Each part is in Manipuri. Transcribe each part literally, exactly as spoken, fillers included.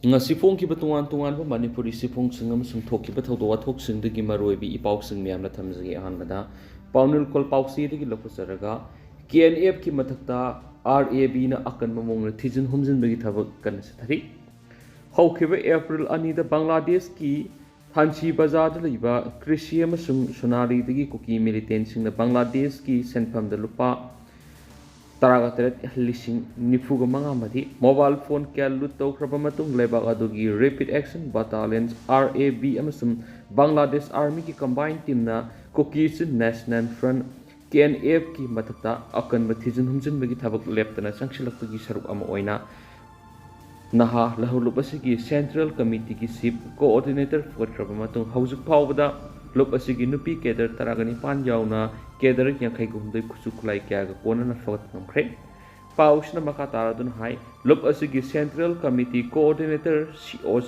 ꯉꯁꯤ ꯐꯣꯡꯈꯤꯕ ꯇꯣꯉꯥꯟ ꯇꯣꯉꯥꯟꯕ ꯃꯅꯤꯄꯨꯔꯤ ꯆꯦꯐꯣꯡꯁꯤꯡ ꯑꯃꯁꯨꯡ ꯊꯣꯛꯈꯤꯕ ꯊꯧꯗꯣꯛ ꯋꯥꯊꯣꯛꯁꯤꯡꯗꯒꯤ ꯃꯔꯨꯑꯣꯏꯕ ꯏ ꯄꯥꯎꯁꯤꯡ ꯃꯌꯥꯝꯅ ꯊꯝꯖꯒꯦ꯫ ꯑꯍꯥꯟꯕꯗ ꯄꯥꯎꯅꯤꯜꯈꯣꯜ ꯄꯥꯎꯆꯦꯗꯒꯤ ꯂꯧꯈꯠꯆꯔꯒ, ꯀꯦ ꯑꯦꯟ ꯑꯦꯐꯀꯤ ꯃꯊꯛꯇ ꯑꯥꯔ ꯑꯦ ꯕꯤꯅ ꯑꯀꯟꯕ ꯃꯑꯣꯡꯗ ꯊꯤꯖꯤꯟ ꯍꯨꯝꯖꯤꯟꯕꯒꯤ ꯊꯕꯛ ꯀꯟꯅ ꯆꯠꯊꯔꯤ꯫ ꯍꯧꯈꯤꯕ ꯑꯦꯄ꯭ꯔꯤꯜ ꯑꯅꯤꯗ ꯕꯪꯒ꯭ꯂꯥꯗꯦꯁꯀꯤ ꯊꯥꯟꯁꯤ ꯕꯖꯥꯔꯗ ꯂꯩꯕ ꯀ꯭ꯔꯤꯁꯤ ꯑꯃꯁꯨꯡ ꯁꯣꯅꯥꯂꯤꯗꯒꯤ ꯀꯨꯀꯤ ꯃꯤꯂꯤꯇꯦꯟꯁꯤꯡꯅ ꯕꯪꯒ꯭ꯂꯥꯗꯦꯁꯀꯤ ꯁꯦꯟꯐꯝꯗ ꯂꯨꯄꯥ ꯇꯔꯥꯒ ꯇꯔꯦꯠ ꯂꯤꯁꯤꯡ ꯅꯤꯐꯨꯒ ꯃꯉꯥ ꯑꯃꯗꯤ ꯃꯣꯕꯥꯏꯜ ꯐꯣꯟ ꯀꯌꯥ ꯂꯨꯠ ꯇꯧꯈ꯭ꯔꯕ ꯃꯇꯨꯡ, ꯂꯩꯕꯥꯛ ꯑꯗꯨꯒꯤ rapid action battalion, R A B, ꯑꯃꯁꯨꯡ ꯕꯪꯒ꯭ꯂꯥꯗꯦꯁ ꯑꯥꯔꯃꯤꯒꯤ ꯀꯝꯕꯥꯏꯟ ꯇꯤꯝꯅ Kukis national front, K N ꯑꯦꯐꯀꯤ ꯃꯊꯛꯇ ꯑꯀꯟꯕ ꯊꯤꯖꯤꯟ ꯍꯨꯝꯖꯤꯟꯕꯒꯤ ꯊꯕꯛ ꯂꯦꯞꯇꯅ ꯆꯪꯁꯤꯜꯂꯛꯄꯒꯤ ꯁꯔꯨꯛ ꯑꯃ ꯑꯣꯏꯅ ꯅꯍꯥ ꯂꯍꯧ ꯂꯨꯞ ꯑꯁꯤꯒꯤ ꯁꯦꯟꯇ꯭ꯔꯦꯜ ꯀꯃꯤꯇꯤꯒꯤ ꯆꯤꯐ ꯀꯣꯑꯣꯔꯗꯤꯅꯦꯇꯔ ꯐꯒꯠꯈ꯭ꯔꯕ ꯃꯇꯨꯡ, ꯍꯧꯖꯤꯛ ꯐꯥꯎꯕꯗ ꯂꯨꯞ ꯑꯁꯤꯒꯤ ꯅꯨꯄꯤ ꯀꯦꯗꯔ ꯇꯔꯥꯒ ꯅꯤꯄꯥꯟ ꯌꯥꯎꯅ ꯀꯦꯗꯔ ꯌꯥꯡꯈꯩꯒ ꯍꯨꯝꯗꯣꯏ ꯈꯨꯠꯁꯨ ꯈꯨꯠꯂꯥꯏ ꯀꯌꯥꯒ ꯀꯣꯟꯅꯅ ꯐꯒꯠꯄ ꯉꯝꯈ꯭ꯔꯦ꯫ ꯄꯥꯎꯁꯤꯅ ꯃꯈꯥ ꯇꯥꯔꯗꯨꯅ ꯍꯥꯏ, ꯂꯨꯞ ꯑꯁꯤꯒꯤ ꯁꯦꯟꯇ꯭ꯔꯦꯜ ꯀꯃꯤꯇꯤ ꯀꯣꯑꯣꯔꯗꯤꯅꯦꯇꯔ ꯁꯤ ꯑꯣ,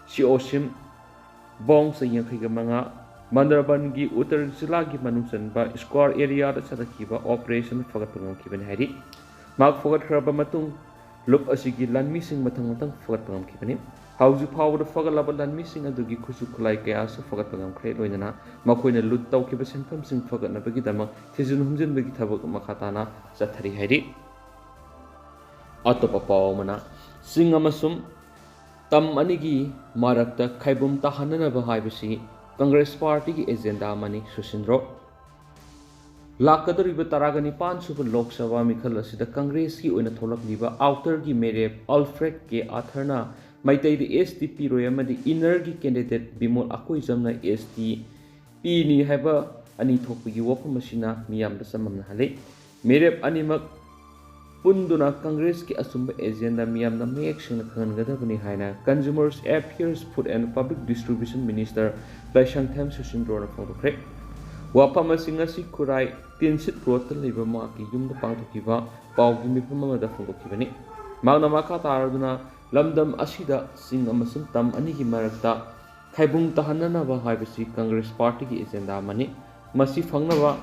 ꯁꯤ ꯑꯣ ꯁꯤꯝ ꯕꯣꯡꯁ ꯌꯥꯡꯈꯩꯒ ꯃꯉꯥ ꯃꯟꯗꯔꯕꯟꯒꯤ ꯎꯠꯇꯔ ꯖꯤꯂꯥꯒꯤ ꯃꯅꯨꯡ ꯆꯟꯕ ꯁ꯭ꯀ꯭ꯋꯥꯔ ꯑꯦꯔꯤꯌꯥꯗ ꯆꯠꯊꯈꯤꯕ ꯑꯣꯄꯔꯦꯁꯟ ꯐꯒꯠꯄ ꯉꯝꯈꯤꯕꯅꯤ ꯍꯥꯏꯔꯤ꯫ ꯃꯍꯥꯛ ꯐꯒꯠꯈ꯭ꯔꯕ ꯃꯇꯨꯡ ꯂꯨꯞ ꯑꯁꯤꯒꯤ ꯂꯥꯟꯃꯤꯁꯤꯡ ꯃꯊꯪ ꯃꯊꯪ ꯐꯒꯠꯄ ꯉꯝꯈꯤꯕꯅꯤ꯫ ꯍꯧꯖꯤꯛ ꯐꯥꯎꯕꯗ ꯐꯒꯠꯂꯕ ꯂꯥꯟꯃꯤꯁꯤꯡ ꯑꯗꯨꯒꯤ ꯈꯨꯠꯁꯨ ꯈꯨꯠꯂꯥꯏ ꯀꯌꯥꯁꯨ ꯐꯒꯠꯄ ꯉꯝꯈ꯭ꯔꯦ, ꯂꯣꯏꯅꯅ ꯃꯈꯣꯏꯅ ꯂꯨꯠ ꯇꯧꯈꯤꯕ ꯁꯦꯟꯐꯝꯁꯤꯡ ꯐꯒꯠꯅꯕꯒꯤꯗꯃꯛ ꯊꯤꯖꯤꯟ ꯍꯨꯝꯖꯤꯟꯕꯒꯤ ꯊꯕꯛ ꯃꯈꯥ ꯇꯥꯅ ꯆꯠꯊꯔꯤ ꯍꯥꯏꯔꯤ꯫ ꯑꯇꯣꯞꯄ ꯄꯥꯎ ꯑꯃꯅ, ꯆꯤꯡ ꯑꯃꯁꯨꯡ ꯇꯝ ꯑꯅꯤꯒꯤ ꯃꯔꯛꯇ ꯈꯥꯏꯕꯨꯝ ꯇꯥꯍꯟꯅꯅꯕ ꯍꯥꯏꯕꯁꯤ ꯀꯪꯒ꯭ꯔꯦꯁ ꯄꯥꯔꯇꯤꯒꯤ ꯑꯦꯖꯦꯟꯗꯥ ꯑꯃꯅꯤ, ꯁꯨꯁꯤꯟꯗ꯭ꯔꯣ꯫ ꯂꯥꯛꯀꯗꯧꯔꯤꯕ ꯇꯔꯥꯒ ꯅꯤꯄꯥꯟ ꯁꯨꯕ ꯂꯣꯛ ꯁꯚꯥ ꯃꯤꯈꯜ ꯑꯁꯤꯗ ꯀꯪꯒ꯭ꯔꯦꯁꯀꯤ ꯑꯣꯏꯅ ꯊꯣꯛꯂꯛꯂꯤꯕ ꯑꯥꯎꯇꯔꯒꯤ ꯃꯤꯔꯦꯞ ꯑꯜꯐ꯭ꯔꯦꯗ ꯀꯦ ꯑꯥꯊꯔꯅ ꯃꯩꯇꯩꯗ ꯑꯦꯁ ꯇꯤ ꯄꯤꯔꯣꯏ ꯑꯃꯗꯤ ꯏꯟꯅꯔꯒꯤ ꯀꯦꯟꯗꯤꯗꯦꯠ ꯕꯤꯃꯣꯜ ꯑꯀꯣꯏꯖꯝꯅ ꯑꯦꯁ ꯇꯤ ꯄꯤꯅꯤ ꯍꯥꯏꯕ ꯑꯅꯤ ꯊꯣꯛꯄꯒꯤ ꯋꯥꯐꯝ ꯑꯁꯤꯅ ꯃꯤꯌꯥꯝꯗ ꯆꯃꯝꯅꯍꯜꯂꯤ꯫ ꯃꯤꯔꯦꯞ ꯑꯅꯤꯃꯛ ꯄꯨꯟꯗꯨꯅ ꯀꯪꯒ꯭ꯔꯦꯁꯀꯤ ꯑꯆꯨꯝꯕ ꯑꯦꯖꯦꯟꯗꯥ ꯃꯤꯌꯥꯝꯅ ꯃꯌꯦꯛ ꯁꯦꯡꯅ ꯈꯪꯍꯟꯒꯗꯕꯅꯤ ꯍꯥꯏꯅ Consumers Affairs, Food and Public Distribution Minister ꯂꯥꯏꯁꯪꯊꯦꯝ ꯁꯨꯁꯤꯟꯗ꯭ꯔꯣꯅ ꯐꯣꯡꯗꯣꯛꯈ꯭ꯔꯦ꯫ ꯋꯥꯐꯝ ꯑꯁꯤ ꯉꯁꯤ ꯈꯨꯔꯥꯏ ꯇꯤꯟꯁꯤꯠ ꯔꯣꯗꯇ ꯂꯩꯕ ꯃꯍꯥꯛꯀꯤ ꯌꯨꯝꯗ ꯄꯥꯡꯊꯣꯛꯈꯤꯕ ꯄꯥꯎꯒꯤ ꯃꯤꯐꯝ ꯑꯃꯗ ꯐꯣꯡꯗꯣꯛꯈꯤꯕꯅꯤ꯫ ꯃꯍꯥꯛꯅ ꯃꯈꯥ ꯇꯥꯔꯗꯨꯅ, ꯂꯝꯗꯝ ꯑꯁꯤꯗ ꯆꯤꯡ ꯑꯃꯁꯨꯡ ꯇꯝ ꯑꯅꯤꯒꯤ ꯃꯔꯛꯇ ꯈꯥꯏꯕꯨꯝ ꯇꯥꯍꯟꯅꯅꯕ ꯍꯥꯏꯕꯁꯤ ꯀꯪꯒ꯭ꯔꯦꯁ ꯄꯥꯔꯇꯤꯒꯤ ꯑꯦꯖꯦꯟꯗꯥ ꯑꯃꯅꯤ꯫ ꯃꯁꯤ ꯐꯪꯅꯕ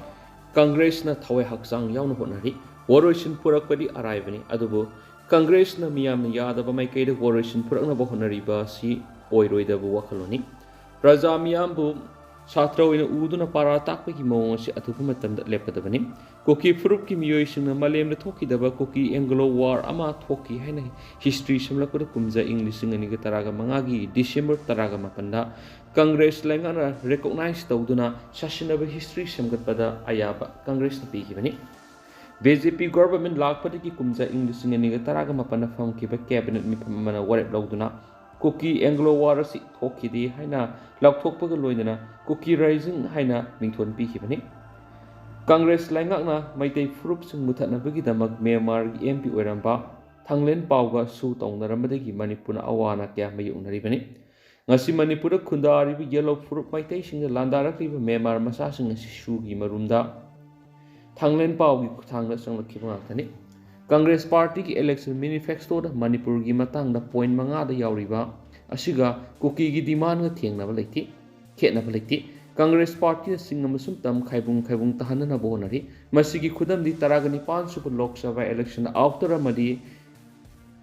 ꯀꯪꯒ꯭ꯔꯦꯁꯅ ꯊꯋꯥꯏ ꯍꯛꯆꯥꯡ ꯌꯥꯎꯅ ꯍꯣꯠꯅꯔꯤ꯫ ꯋꯥꯔꯣꯏꯁꯤꯟ ꯄꯨꯔꯛꯄꯗꯤ ꯑꯔꯥꯏꯕꯅꯤ, ꯑꯗꯨꯕꯨ ꯀꯪꯒ꯭ꯔꯦꯁꯅ ꯃꯤꯌꯥꯝꯅ ꯌꯥꯗꯕ ꯃꯥꯏꯀꯩꯗ ꯀꯣꯑꯣꯂꯤꯁꯟ ꯄꯨꯔꯛꯅꯕ ꯍꯣꯠꯅꯔꯤꯕ ꯑꯁꯤ ꯑꯣꯏꯔꯣꯏꯗꯕ ꯋꯥꯈꯜꯂꯣꯟꯅꯤ꯫ ꯄ꯭ꯔꯖꯥ ꯃꯤꯌꯥꯝꯕꯨ ꯁꯥꯇ꯭ꯔ ꯑꯣꯏꯅ ꯎꯗꯨꯅ ꯄꯥꯔꯥ ꯇꯥꯛꯄꯒꯤ ꯃꯑꯣꯡ ꯑꯁꯤ ꯑꯊꯨꯕ ꯃꯇꯝꯗ ꯂꯦꯞꯀꯗꯕꯅꯤ꯫ ꯀꯨꯀꯤ ꯐꯨꯔꯨꯞꯀꯤ ꯃꯤꯑꯣꯏꯁꯤꯡꯅ ꯃꯥꯂꯦꯝꯗ ꯊꯣꯛꯈꯤꯗꯕ ꯀꯨꯀꯤ ꯑꯦꯡꯒ꯭ꯂꯣ ꯋꯥꯔ ꯑꯃ ꯊꯣꯛꯈꯤ ꯍꯥꯏꯅ ꯍꯤꯁꯇ꯭ꯔꯤ ꯁꯦꯝꯂꯛꯄꯗ ꯀꯨꯝꯖꯥ ꯏꯪ ꯂꯤꯁꯤꯡ ꯑꯅꯤꯒ ꯇꯔꯥꯒ ꯃꯉꯥꯒꯤ ꯗꯤꯁꯦꯝꯕꯔ ꯇꯔꯥꯒ ꯃꯥꯄꯟꯗ ꯀꯪꯒ꯭ꯔꯦꯁ ꯂꯩꯉꯥꯛꯅ ꯔꯦꯀꯣꯛꯅꯥꯏꯖ ꯇꯧꯗꯨꯅ ꯁꯥꯁꯤꯟꯅꯕ ꯍꯤꯁꯇ꯭ꯔꯤ ꯁꯦꯝꯒꯠꯄꯗ ꯑꯌꯥꯕ ꯀꯪꯒ꯭ꯔꯦꯁꯅ ꯄꯤꯈꯤꯕꯅꯤ꯫ ꯕꯤ ꯖꯦ ꯄꯤ ꯒꯣꯚꯔꯟꯃꯦꯟꯠ ꯂꯥꯛꯄꯗꯒꯤ ꯀꯨꯝꯖꯥ ꯏꯪ ꯂꯤꯁꯤꯡ ꯑꯅꯤꯒ ꯇꯔꯥꯒ ꯃꯥꯄꯟꯗ ꯐꯝꯈꯤꯕ ꯀꯦꯕꯤꯅꯦꯠ ꯃꯤꯐꯝ ꯑꯃꯅ ꯋꯥꯔꯦꯞ ꯂꯧꯗꯨꯅ ꯀꯨꯀꯤ ꯑꯦꯡꯒ꯭ꯂꯣ ꯋꯥꯔ ꯑꯁꯤ ꯊꯣꯛꯈꯤꯗꯦ ꯍꯥꯏꯅ ꯂꯥꯎꯊꯣꯛꯄꯒ ꯂꯣꯏꯅꯅ ꯀꯨꯀꯤ ꯔꯥꯏꯖꯤꯡ ꯍꯥꯏꯅ ꯃꯤꯡꯊꯣꯟ ꯄꯤꯈꯤꯕꯅꯤ꯫ ꯀꯪꯒ꯭ꯔꯦꯁ ꯂꯩꯉꯥꯛꯅ ꯃꯩꯇꯩ ꯐꯨꯔꯨꯞꯁꯤꯡ ꯃꯨꯊꯠꯅꯕꯒꯤꯗꯃꯛ ꯃ꯭ꯌꯥꯟꯃꯥꯔꯒꯤ ꯑꯦꯝ ꯄꯤ ꯑꯣꯏꯔꯝꯕ ꯊꯥꯡꯂꯦꯟ ꯄꯥꯎꯒ ꯁꯨ ꯇꯧꯅꯔꯝꯕꯗꯒꯤ ꯃꯅꯤꯄꯨꯔꯅ ꯑꯋꯥ ꯑꯅꯥ ꯀꯌꯥ ꯃꯥꯌꯣꯛꯅꯔꯤꯕꯅꯤ꯫ ꯉꯁꯤ ꯃꯅꯤꯄꯨꯔꯗ ꯈꯨꯟꯗꯥꯔꯤꯕ ꯌꯦꯜꯍꯧ ꯐꯨꯔꯨꯞ ꯃꯩꯇꯩꯁꯤꯡꯗ ꯂꯥꯟꯗꯥꯔꯛꯂꯤꯕ ꯃ꯭ꯌꯥꯟꯃꯥꯔ ꯃꯆꯥꯁꯤꯡ ꯑꯁꯤ ꯁꯨꯒꯤ ꯃꯔꯨꯝꯗ ꯊꯥꯡꯂꯦꯟ ꯄꯥꯎꯒꯤ ꯈꯨꯠꯊꯥꯡꯗ ꯆꯪꯂꯛꯈꯤꯕ ꯉꯥꯛꯇꯅꯤ꯫ ꯀꯪꯒ꯭ꯔꯦꯁ ꯄꯥꯔꯇꯤꯒꯤ ꯏꯂꯦꯛꯁꯟ ꯃꯦꯅꯤꯐꯦꯁꯇꯣꯗ ꯃꯅꯤꯄꯨꯔꯒꯤ ꯃꯇꯥꯡꯗ ꯄꯣꯏꯟꯠ ꯃꯉꯥꯗ ꯌꯥꯎꯔꯤꯕ ꯑꯁꯤꯒ ꯀꯨꯀꯤꯒꯤ ꯗꯤꯃꯥꯟꯒ ꯊꯦꯡꯅꯕ ꯂꯩꯇꯦ, ꯈꯦꯠꯅꯕ ꯂꯩꯇꯦ꯫ ꯀꯪꯒ꯭ꯔꯦꯁ ꯄꯥꯔꯇꯤꯅ ꯆꯤꯡ ꯑꯃꯁꯨꯡ ꯇꯝ ꯈꯥꯏꯕꯨꯡ ꯈꯥꯏꯕꯨꯡ ꯇꯥꯍꯟꯅꯅꯕ ꯍꯣꯠꯅꯔꯤ꯫ ꯃꯁꯤꯒꯤ ꯈꯨꯗꯝꯗꯤ ꯇꯔꯥꯒ ꯅꯤꯄꯥꯟ ꯁꯨꯕ ꯂꯣꯛ ꯁꯚꯥ ꯏꯂꯦꯛꯁꯟ ꯑꯥꯎꯇꯔ ꯑꯃꯗꯤ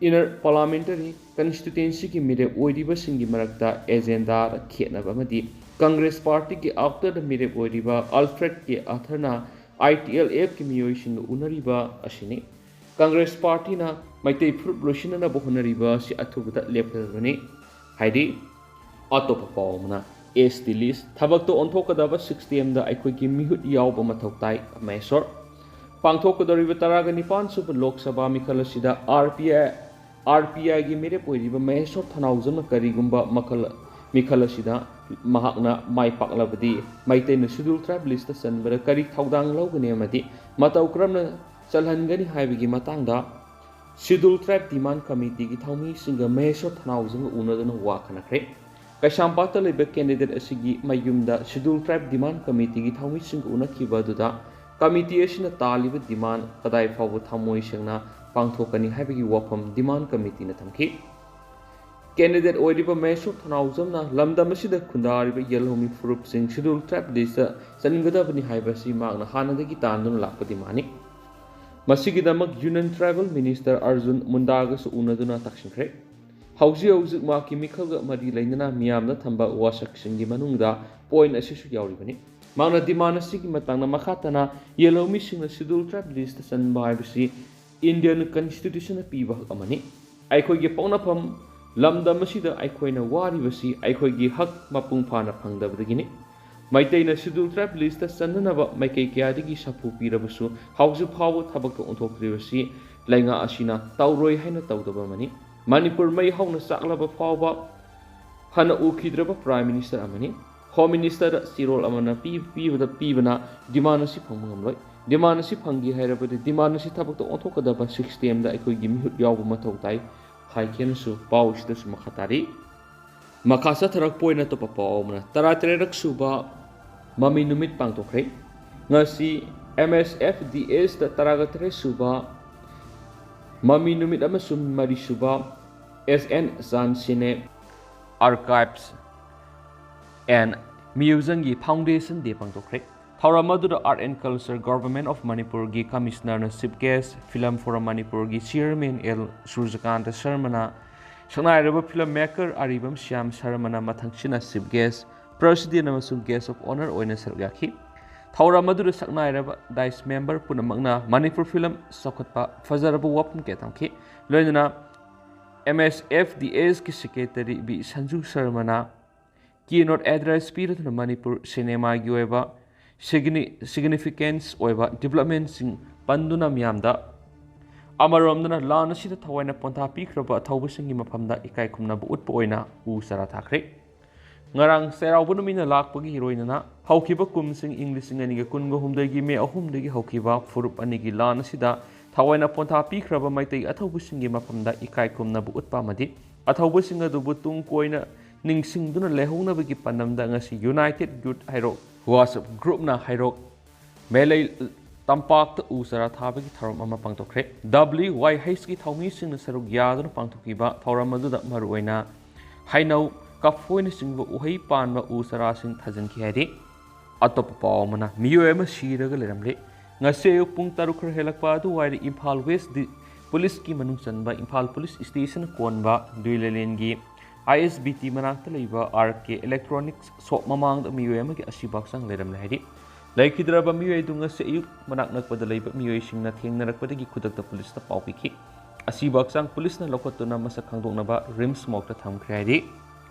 ꯏꯟꯅꯔ ꯄꯥꯔꯂꯥꯃꯦꯟꯇꯔꯤ ꯀꯟꯁꯇꯤꯇ꯭ꯌꯨꯑꯦꯟꯁꯤꯒꯤ ꯃꯤꯔꯦꯞ ꯑꯣꯏꯔꯤꯕꯁꯤꯡꯒꯤ ꯃꯔꯛꯇ ꯑꯦꯖꯦꯟꯗꯥꯗ ꯈꯦꯠꯅꯕ ꯑꯃꯗꯤ ꯀꯪꯒ꯭ꯔꯦꯁ ꯄꯥꯔꯇꯤꯒꯤ ꯑꯥꯎꯇꯔꯗ ꯃꯤꯔꯦꯞ ꯑꯣꯏꯔꯤꯕ ꯑꯜꯐ꯭ꯔꯦꯗ ꯀꯦ ꯑꯥꯊꯔꯅ ꯑꯥꯏ ꯇꯤ ꯑꯦꯜ ꯑꯦꯐꯀꯤ ꯃꯤꯑꯣꯏꯁꯤꯡꯒ ꯎꯅꯔꯤꯕ ꯑꯁꯤꯅꯤ꯫ ꯀꯪꯒ꯭ꯔꯦꯁ ꯄꯥꯔꯇꯤꯅ ꯃꯩꯇꯩ ꯐꯨꯔꯨꯞ ꯂꯣꯏꯁꯤꯟꯅꯅꯕ ꯍꯣꯠꯅꯔꯤꯕ ꯑꯁꯤ ꯑꯊꯨꯕꯗ ꯂꯦꯞꯀꯗꯕꯅꯤ꯫ ꯍꯥꯏꯗꯤ, ꯑꯇꯣꯞꯄ ꯄꯥꯎ ꯑꯃꯅ, ꯑꯦꯁ ꯇꯤ ꯂꯤꯁ ꯊꯕꯛꯇ ꯑꯣꯟꯊꯣꯛꯀꯗꯕ ꯁꯤꯁꯇꯦꯝꯗ ꯑꯩꯈꯣꯏꯒꯤ ꯃꯤꯍꯨꯠ ꯌꯥꯎꯕ ꯃꯊꯧ ꯇꯥꯏ, ꯃꯍꯦꯁꯣꯔ꯫ ꯄꯥꯡꯊꯣꯛꯀꯗꯧꯔꯤꯕ ꯇꯔꯥꯒ ꯅꯤꯄꯥꯟ ꯁꯨꯕ ꯂꯣꯛ ꯁꯚꯥ ꯃꯤꯈꯜ ꯑꯁꯤꯗ R P I, R P ꯑꯥꯏꯒꯤ ꯃꯤꯔꯦꯞ ꯑꯣꯏꯔꯤꯕ ꯃꯍꯦꯁꯣꯔ ꯊꯅꯥꯎꯖꯝꯅ ꯀꯔꯤꯒꯨꯝꯕ ꯃꯈꯜ, ꯃꯤꯈꯜ ꯑꯁꯤꯗ ꯃꯍꯥꯛꯅ ꯃꯥꯏ ꯄꯥꯛꯂꯕꯗꯤ ꯃꯩꯇꯩꯅ ꯁꯦꯗ꯭ꯌꯨꯜ ꯇ꯭ꯔꯥꯏꯕ ꯂꯤꯁꯇ ꯆꯟꯕꯗ ꯀꯔꯤ ꯊꯧꯗꯥꯡ ꯂꯧꯒꯅꯤ ꯑꯃꯗꯤ ꯃꯇꯧ ꯀꯔꯝꯅ ꯆꯜꯍꯟꯒꯅꯤ ꯍꯥꯏꯕꯒꯤ ꯃꯇꯥꯡꯗ ꯁꯦꯗ꯭ꯌꯨꯜ ꯇ꯭ꯔꯥꯏꯕ ꯗꯤꯃꯥꯟ ꯀꯃꯤꯇꯤꯒꯤ ꯊꯧꯃꯤꯁꯤꯡꯒ ꯃꯍꯦꯁꯣꯔ ꯊꯅꯥꯎꯖꯝꯒ ꯎꯅꯗꯨꯅ ꯋꯥ ꯈꯟꯅꯈ꯭ꯔꯦ꯫ ꯀꯩꯁꯥꯝꯄꯥꯠꯇ ꯂꯩꯕ ꯀꯦꯟꯗꯤꯗꯦꯠ ꯑꯁꯤꯒꯤ ꯃꯌꯨꯝꯗ ꯁꯦꯗ꯭ꯌꯨꯜ ꯇ꯭ꯔꯥꯏꯕ ꯗꯤꯃꯥꯟ ꯀꯃꯤꯇꯤꯒꯤ ꯊꯧꯃꯤꯁꯤꯡꯒ ꯎꯅꯈꯤꯕ ꯑꯗꯨꯗ ꯀꯃꯤꯇꯤ ꯑꯁꯤꯅ ꯇꯥꯜꯂꯤꯕ ꯗꯤꯃꯥꯟ ꯀꯗꯥꯏ ꯐꯥꯎꯕ ꯊꯃꯣꯏ ꯁꯦꯡꯅ ꯄꯥꯡꯊꯣꯛꯀꯅꯤ ꯍꯥꯏꯕꯒꯤ ꯋꯥꯐꯝ ꯗꯤꯃꯥꯟ ꯀꯃꯤꯇꯤꯅ ꯊꯝꯈꯤ꯫ ꯀꯦꯟꯗꯤꯗꯦꯠ ꯑꯣꯏꯔꯤꯕ ꯃꯍꯦꯁꯣꯔ ꯊꯅꯥꯎꯖꯝꯅ ꯂꯝꯗꯝ ꯑꯁꯤꯗ ꯈꯨꯟꯗꯥꯔꯤꯕ ꯌꯦꯜꯍꯧꯃꯤ ꯐꯨꯔꯨꯞꯁꯤꯡ ꯁꯦꯗ꯭ꯌꯨꯜ ꯇ꯭ꯔꯥꯏꯕ ꯂꯤꯁꯇ ꯆꯟꯒꯗꯕꯅꯤ ꯍꯥꯏꯕꯁꯤ ꯃꯍꯥꯛꯅ ꯍꯥꯟꯅꯗꯒꯤ ꯇꯥꯟꯗꯨꯅ ꯂꯥꯛꯄ ꯗꯤꯃꯥꯟꯅꯤ꯫ ꯃꯁꯤꯒꯤꯗꯃꯛ Union Tribal Minister Arjun Mundaꯒꯁꯨ ꯎꯅꯗꯨꯅ ꯇꯥꯛꯁꯤꯟꯈ꯭ꯔꯦ꯫ ꯍꯧꯖꯤꯛ ꯍꯧꯖꯤꯛ ꯃꯍꯥꯛꯀꯤ ꯃꯤꯈꯜꯒ ꯃꯔꯤ ꯂꯩꯅꯅ ꯃꯤꯌꯥꯝꯅ ꯊꯝꯕ ꯋꯥꯁꯛꯁꯤꯡꯒꯤ ꯃꯅꯨꯡꯗ point ꯑꯁꯤꯁꯨ ꯌꯥꯎꯔꯤꯕꯅꯤ꯫ ꯃꯍꯥꯛꯅ demand ꯑꯁꯤꯒꯤ ꯃꯇꯥꯡꯗ ꯃꯈꯥ ꯇꯥꯅ ꯌꯦꯜꯍꯧꯃꯤꯁꯤꯡꯅ Scheduled Tribe listꯇ ꯆꯟꯕ ꯍꯥꯏꯕꯁꯤ Indian Constitutionꯅ ꯄꯤꯕ ꯍꯛ ꯑꯃꯅꯤ꯫ ꯑꯩꯈꯣꯏꯒꯤ ꯄꯣꯛꯅꯐꯝ ꯂꯝꯗꯝ ꯑꯁꯤꯗ ꯑꯩꯈꯣꯏꯅ ꯋꯥꯔꯤꯕꯁꯤ ꯑꯩꯈꯣꯏꯒꯤ ꯍꯛ ꯃꯄꯨꯡ ꯐꯥꯅ ꯐꯪꯗꯕꯗꯒꯤꯅꯤ꯫ ꯃꯩꯇꯩꯅ Scheduled Tribe listꯇ ꯆꯟꯅꯅꯕ ꯃꯥꯏꯀꯩ ꯀꯌꯥꯗꯒꯤ ꯁꯥꯐꯨ ꯄꯤꯔꯕꯁꯨ ꯍꯧꯖꯤꯛ ꯐꯥꯎꯕ ꯊꯕꯛꯇ ꯑꯣꯟꯊꯣꯛꯇ꯭ꯔꯤꯕꯁꯤ ꯂꯩꯉꯥꯛ ꯑꯁꯤꯅ ꯇꯧꯔꯣꯏ ꯍꯥꯏꯅ ꯇꯧꯗꯕ ꯑꯃꯅꯤ꯫ ꯃꯅꯤꯄꯨꯔ ꯃꯩ ꯍꯧꯅ ꯆꯥꯛꯂꯕ ꯐꯥꯎꯕ ꯍꯟꯅ ꯎꯈꯤꯗ꯭ꯔꯕ Prime Minister ꯑꯃꯅꯤ꯫ Home Ministerꯗ ꯆꯤꯔꯣꯜ ꯑꯃꯅ ꯄꯤ-, ꯄꯤꯕꯗ ꯄꯤꯕꯅ demand ꯑꯁꯤ ꯐꯪꯕ ꯉꯝꯂꯣꯏ꯫ Demand ꯑꯁꯤ ꯐꯪꯒꯦ ꯍꯥꯏꯔꯕꯗꯤ demand ꯑꯁꯤ ꯊꯕꯛꯇ ꯑꯣꯟꯊꯣꯛꯀꯗꯕ systemꯗ ꯑꯩꯈꯣꯏꯒꯤ ꯃꯤꯍꯨꯠ ꯌꯥꯎꯕ ꯃꯊꯧ ꯇꯥꯏ ꯍꯥꯏꯈꯤꯅꯁꯨ ꯄꯥꯎ ꯑꯁꯤꯗꯁꯨ ꯃꯈꯥ ꯇꯥꯔꯤ꯫ ꯃꯈꯥ ꯆꯠꯊꯔꯛꯄ ꯑꯣꯏꯅ ꯑꯇꯣꯞꯄ ꯄꯥꯎ ꯑꯃꯅ, ꯇꯔꯥꯇꯔꯦꯠ ꯁꯨꯕ ꯃꯃꯤ ꯅꯨꯃꯤꯠ ꯄꯥꯡꯊꯣꯛꯈ꯭ꯔꯦ꯫ ꯉꯁꯤ MSFDSꯗ ꯇꯔꯥꯒ ꯇꯔꯦꯠ ꯁꯨꯕ ꯃꯃꯤ ꯅꯨꯃꯤꯠ ꯑꯃꯁꯨꯡ ꯃꯔꯤ ꯁꯨꯕ S N Chan Cine Archives and Museumꯒꯤ Foundation Day ꯄꯥꯡꯊꯣꯛꯈ꯭ꯔꯦ꯫ ꯊꯧꯔꯝ ꯑꯗꯨꯗ Art and Culture Government of Manipurꯒꯤ Commissionerꯅ Chief Guest, Film Forum Manipurꯒꯤ Chairman L Surjakanta Sharmana ꯁꯛꯅꯥꯏꯔꯕ film maker ꯑꯔꯤꯕꯝ ꯁ꯭ꯌꯥꯝ ꯁꯔꯃꯅ ꯃꯊꯪꯁꯤꯅ Chief Guest, President ꯑꯃꯁꯨꯡ Guest of Honour ꯑꯣꯏꯅ ꯁꯔꯨꯛ ꯌꯥꯈꯤ꯫ ꯊꯧꯔꯝ ꯑꯗꯨꯗ ꯁꯛꯅꯥꯏꯔꯕ Dice member ꯄꯨꯝꯅꯃꯛꯅ ꯃꯅꯤꯄꯨꯔ film ꯆꯥꯎꯈꯠꯄ ꯐꯖꯔꯕ ꯋꯥꯐꯝ ꯀꯌꯥ ꯊꯝꯈꯤ꯫ ꯂꯣꯏꯅꯅ MSFDSꯀꯤ Secretary B Sanju ꯁꯔꯃꯅ keynote address ꯄꯤꯔꯗꯨꯅ Manipur cinemaꯒꯤ ꯑꯣꯏꯕ signi-, significance ꯑꯣꯏꯕ developmentꯁꯤꯡ ꯄꯟꯗꯨꯅ ꯃꯤꯌꯥꯝꯗ ꯑꯃꯔꯣꯝꯗꯅ ꯂꯥꯟ ꯑꯁꯤꯗ ꯊꯋꯥꯏꯅ ꯄꯣꯟꯊꯥ ꯄꯤꯈ꯭ꯔꯕ ꯑꯊꯧꯕꯁꯤꯡꯒꯤ ꯃꯐꯝꯗ ꯏꯀꯥꯏ ꯈꯨꯝꯅꯕ ꯎꯠꯄ ꯑꯣꯏꯅ ꯎ ꯆꯥꯔꯥ ꯊꯥꯈ꯭ꯔꯦ꯫ ꯉꯔꯥꯡ ꯆꯩꯔꯥꯎꯕ ꯅꯨꯃꯤꯠꯅ ꯂꯥꯛꯄꯒꯤ ꯏꯔꯣꯏꯅꯅ ꯍꯧꯈꯤꯕ ꯀꯨꯝꯁꯤꯡ ꯏꯪ ꯂꯤꯁꯤꯡ ꯑꯅꯤꯒ ꯀꯨꯟꯒ ꯍꯨꯝꯗꯣꯏꯒꯤ ꯃꯦ ꯑꯍꯨꯝꯗꯒꯤ ꯍꯧꯈꯤꯕ ꯐꯨꯔꯨꯞ ꯑꯅꯤꯒꯤ ꯂꯥꯟ ꯑꯁꯤꯗ ꯊꯋꯥꯏꯅ ꯄꯣꯟꯊꯥ ꯄꯤꯈ꯭ꯔꯕ ꯃꯩꯇꯩ ꯑꯊꯧꯕꯁꯤꯡꯒꯤ ꯃꯐꯝꯗ ꯏꯀꯥꯏ ꯈꯨꯝꯅꯕ ꯎꯠꯄ ꯑꯃꯗꯤ ꯑꯊꯧꯕꯁꯤꯡ ꯑꯗꯨꯕꯨ ꯇꯨꯡ ꯀꯣꯏꯅ ꯅꯤꯡꯁꯤꯡꯗꯨꯅ ꯂꯩꯍꯧꯅꯕꯒꯤ ꯄꯥꯟꯗꯝꯗ ꯉꯁꯤ United Youth ꯍꯩꯔꯣꯛ WhatsApp groupꯅ ꯍꯩꯔꯣꯛ ꯃꯦꯂꯩ ꯇꯝꯄꯥꯛꯇ ꯎ ꯆꯥꯔꯥ ꯊꯥꯕꯒꯤ ꯊꯧꯔꯝ ꯑꯃ ꯄꯥꯡꯊꯣꯛꯈ꯭ꯔꯦ꯫ WYHꯀꯤ ꯊꯧꯃꯤꯁꯤꯡꯅ ꯁꯔꯨꯛ ꯌꯥꯗꯨꯅ ꯄꯥꯡꯊꯣꯛꯈꯤꯕ ꯊꯧꯔꯝ ꯑꯗꯨꯗ ꯃꯔꯨꯑꯣꯏꯅ ꯍꯩꯅꯧ, ꯀꯐꯣꯏꯅꯆꯤꯡꯕ ꯎꯍꯩ ꯄꯥꯟꯕ ꯎ ꯆꯥꯔꯥꯁꯤꯡ ꯊꯥꯖꯤꯟꯈꯤ ꯍꯥꯏꯔꯤ꯫ ꯑꯇꯣꯞꯄ ꯄꯥꯎ ꯑꯃꯅ, ꯃꯤꯑꯣꯏ ꯑꯃ ꯁꯤꯔꯒ ꯂꯩꯔꯝꯂꯦ꯫ ꯉꯁꯤ ꯑꯌꯨꯛ ꯄꯨꯡ ꯇꯔꯨꯛ ꯈꯔ ꯍꯦꯜꯂꯛꯄ ꯑꯗꯨꯋꯥꯏꯗ ꯏꯝꯐꯥꯜ ꯋꯦꯁ ꯗꯤ-, ꯄꯨꯂꯤꯁꯀꯤ ꯃꯅꯨꯡ ꯆꯟꯕ ꯏꯝꯐꯥꯜ ꯄꯨꯂꯤꯁ ꯁ꯭ꯇꯦꯁꯟ ꯀꯣꯟꯕ ꯗꯨꯏꯂꯦꯂꯦꯟꯒꯤ ꯑꯥꯏ ꯑꯦꯁ ꯕꯤ ꯇꯤ ꯃꯅꯥꯛꯇ ꯂꯩꯕ ꯑꯥꯔ ꯀꯦ ꯏꯂꯦꯛꯇ꯭ꯔꯣꯅꯤꯛꯁ ꯁꯣꯞ ꯃꯃꯥꯡꯗ ꯃꯤꯑꯣꯏ ꯑꯃꯒꯤ ꯑꯁꯤꯕ ꯍꯛꯆꯥꯡ ꯂꯩꯔꯝꯂꯦ ꯍꯥꯏꯔꯤ꯫ ꯂꯩꯈꯤꯗ꯭ꯔꯕ ꯃꯤꯑꯣꯏ ꯑꯗꯨ ꯉꯁꯤ ꯑꯌꯨꯛ ꯃꯅꯥꯛ ꯅꯛꯄꯗ ꯂꯩꯕ ꯃꯤꯑꯣꯏꯁꯤꯡꯅ ꯊꯦꯡꯅꯔꯛꯄꯗꯒꯤ ꯈꯨꯗꯛꯇ ꯄꯨꯂꯤꯁꯇ ꯄꯥꯎ ꯄꯤꯈꯤ꯫ ꯑꯁꯤꯕ ꯍꯛꯆꯥꯡ ꯄꯨꯂꯤꯁꯅ ꯂꯧꯈꯠꯇꯨꯅ ꯃꯁꯛ ꯈꯪꯗꯣꯛꯅꯕ ꯔꯤꯝꯁ ꯃꯣꯔꯒꯇ ꯊꯝꯈ꯭ꯔꯦ ꯍꯥꯏꯔꯤ꯫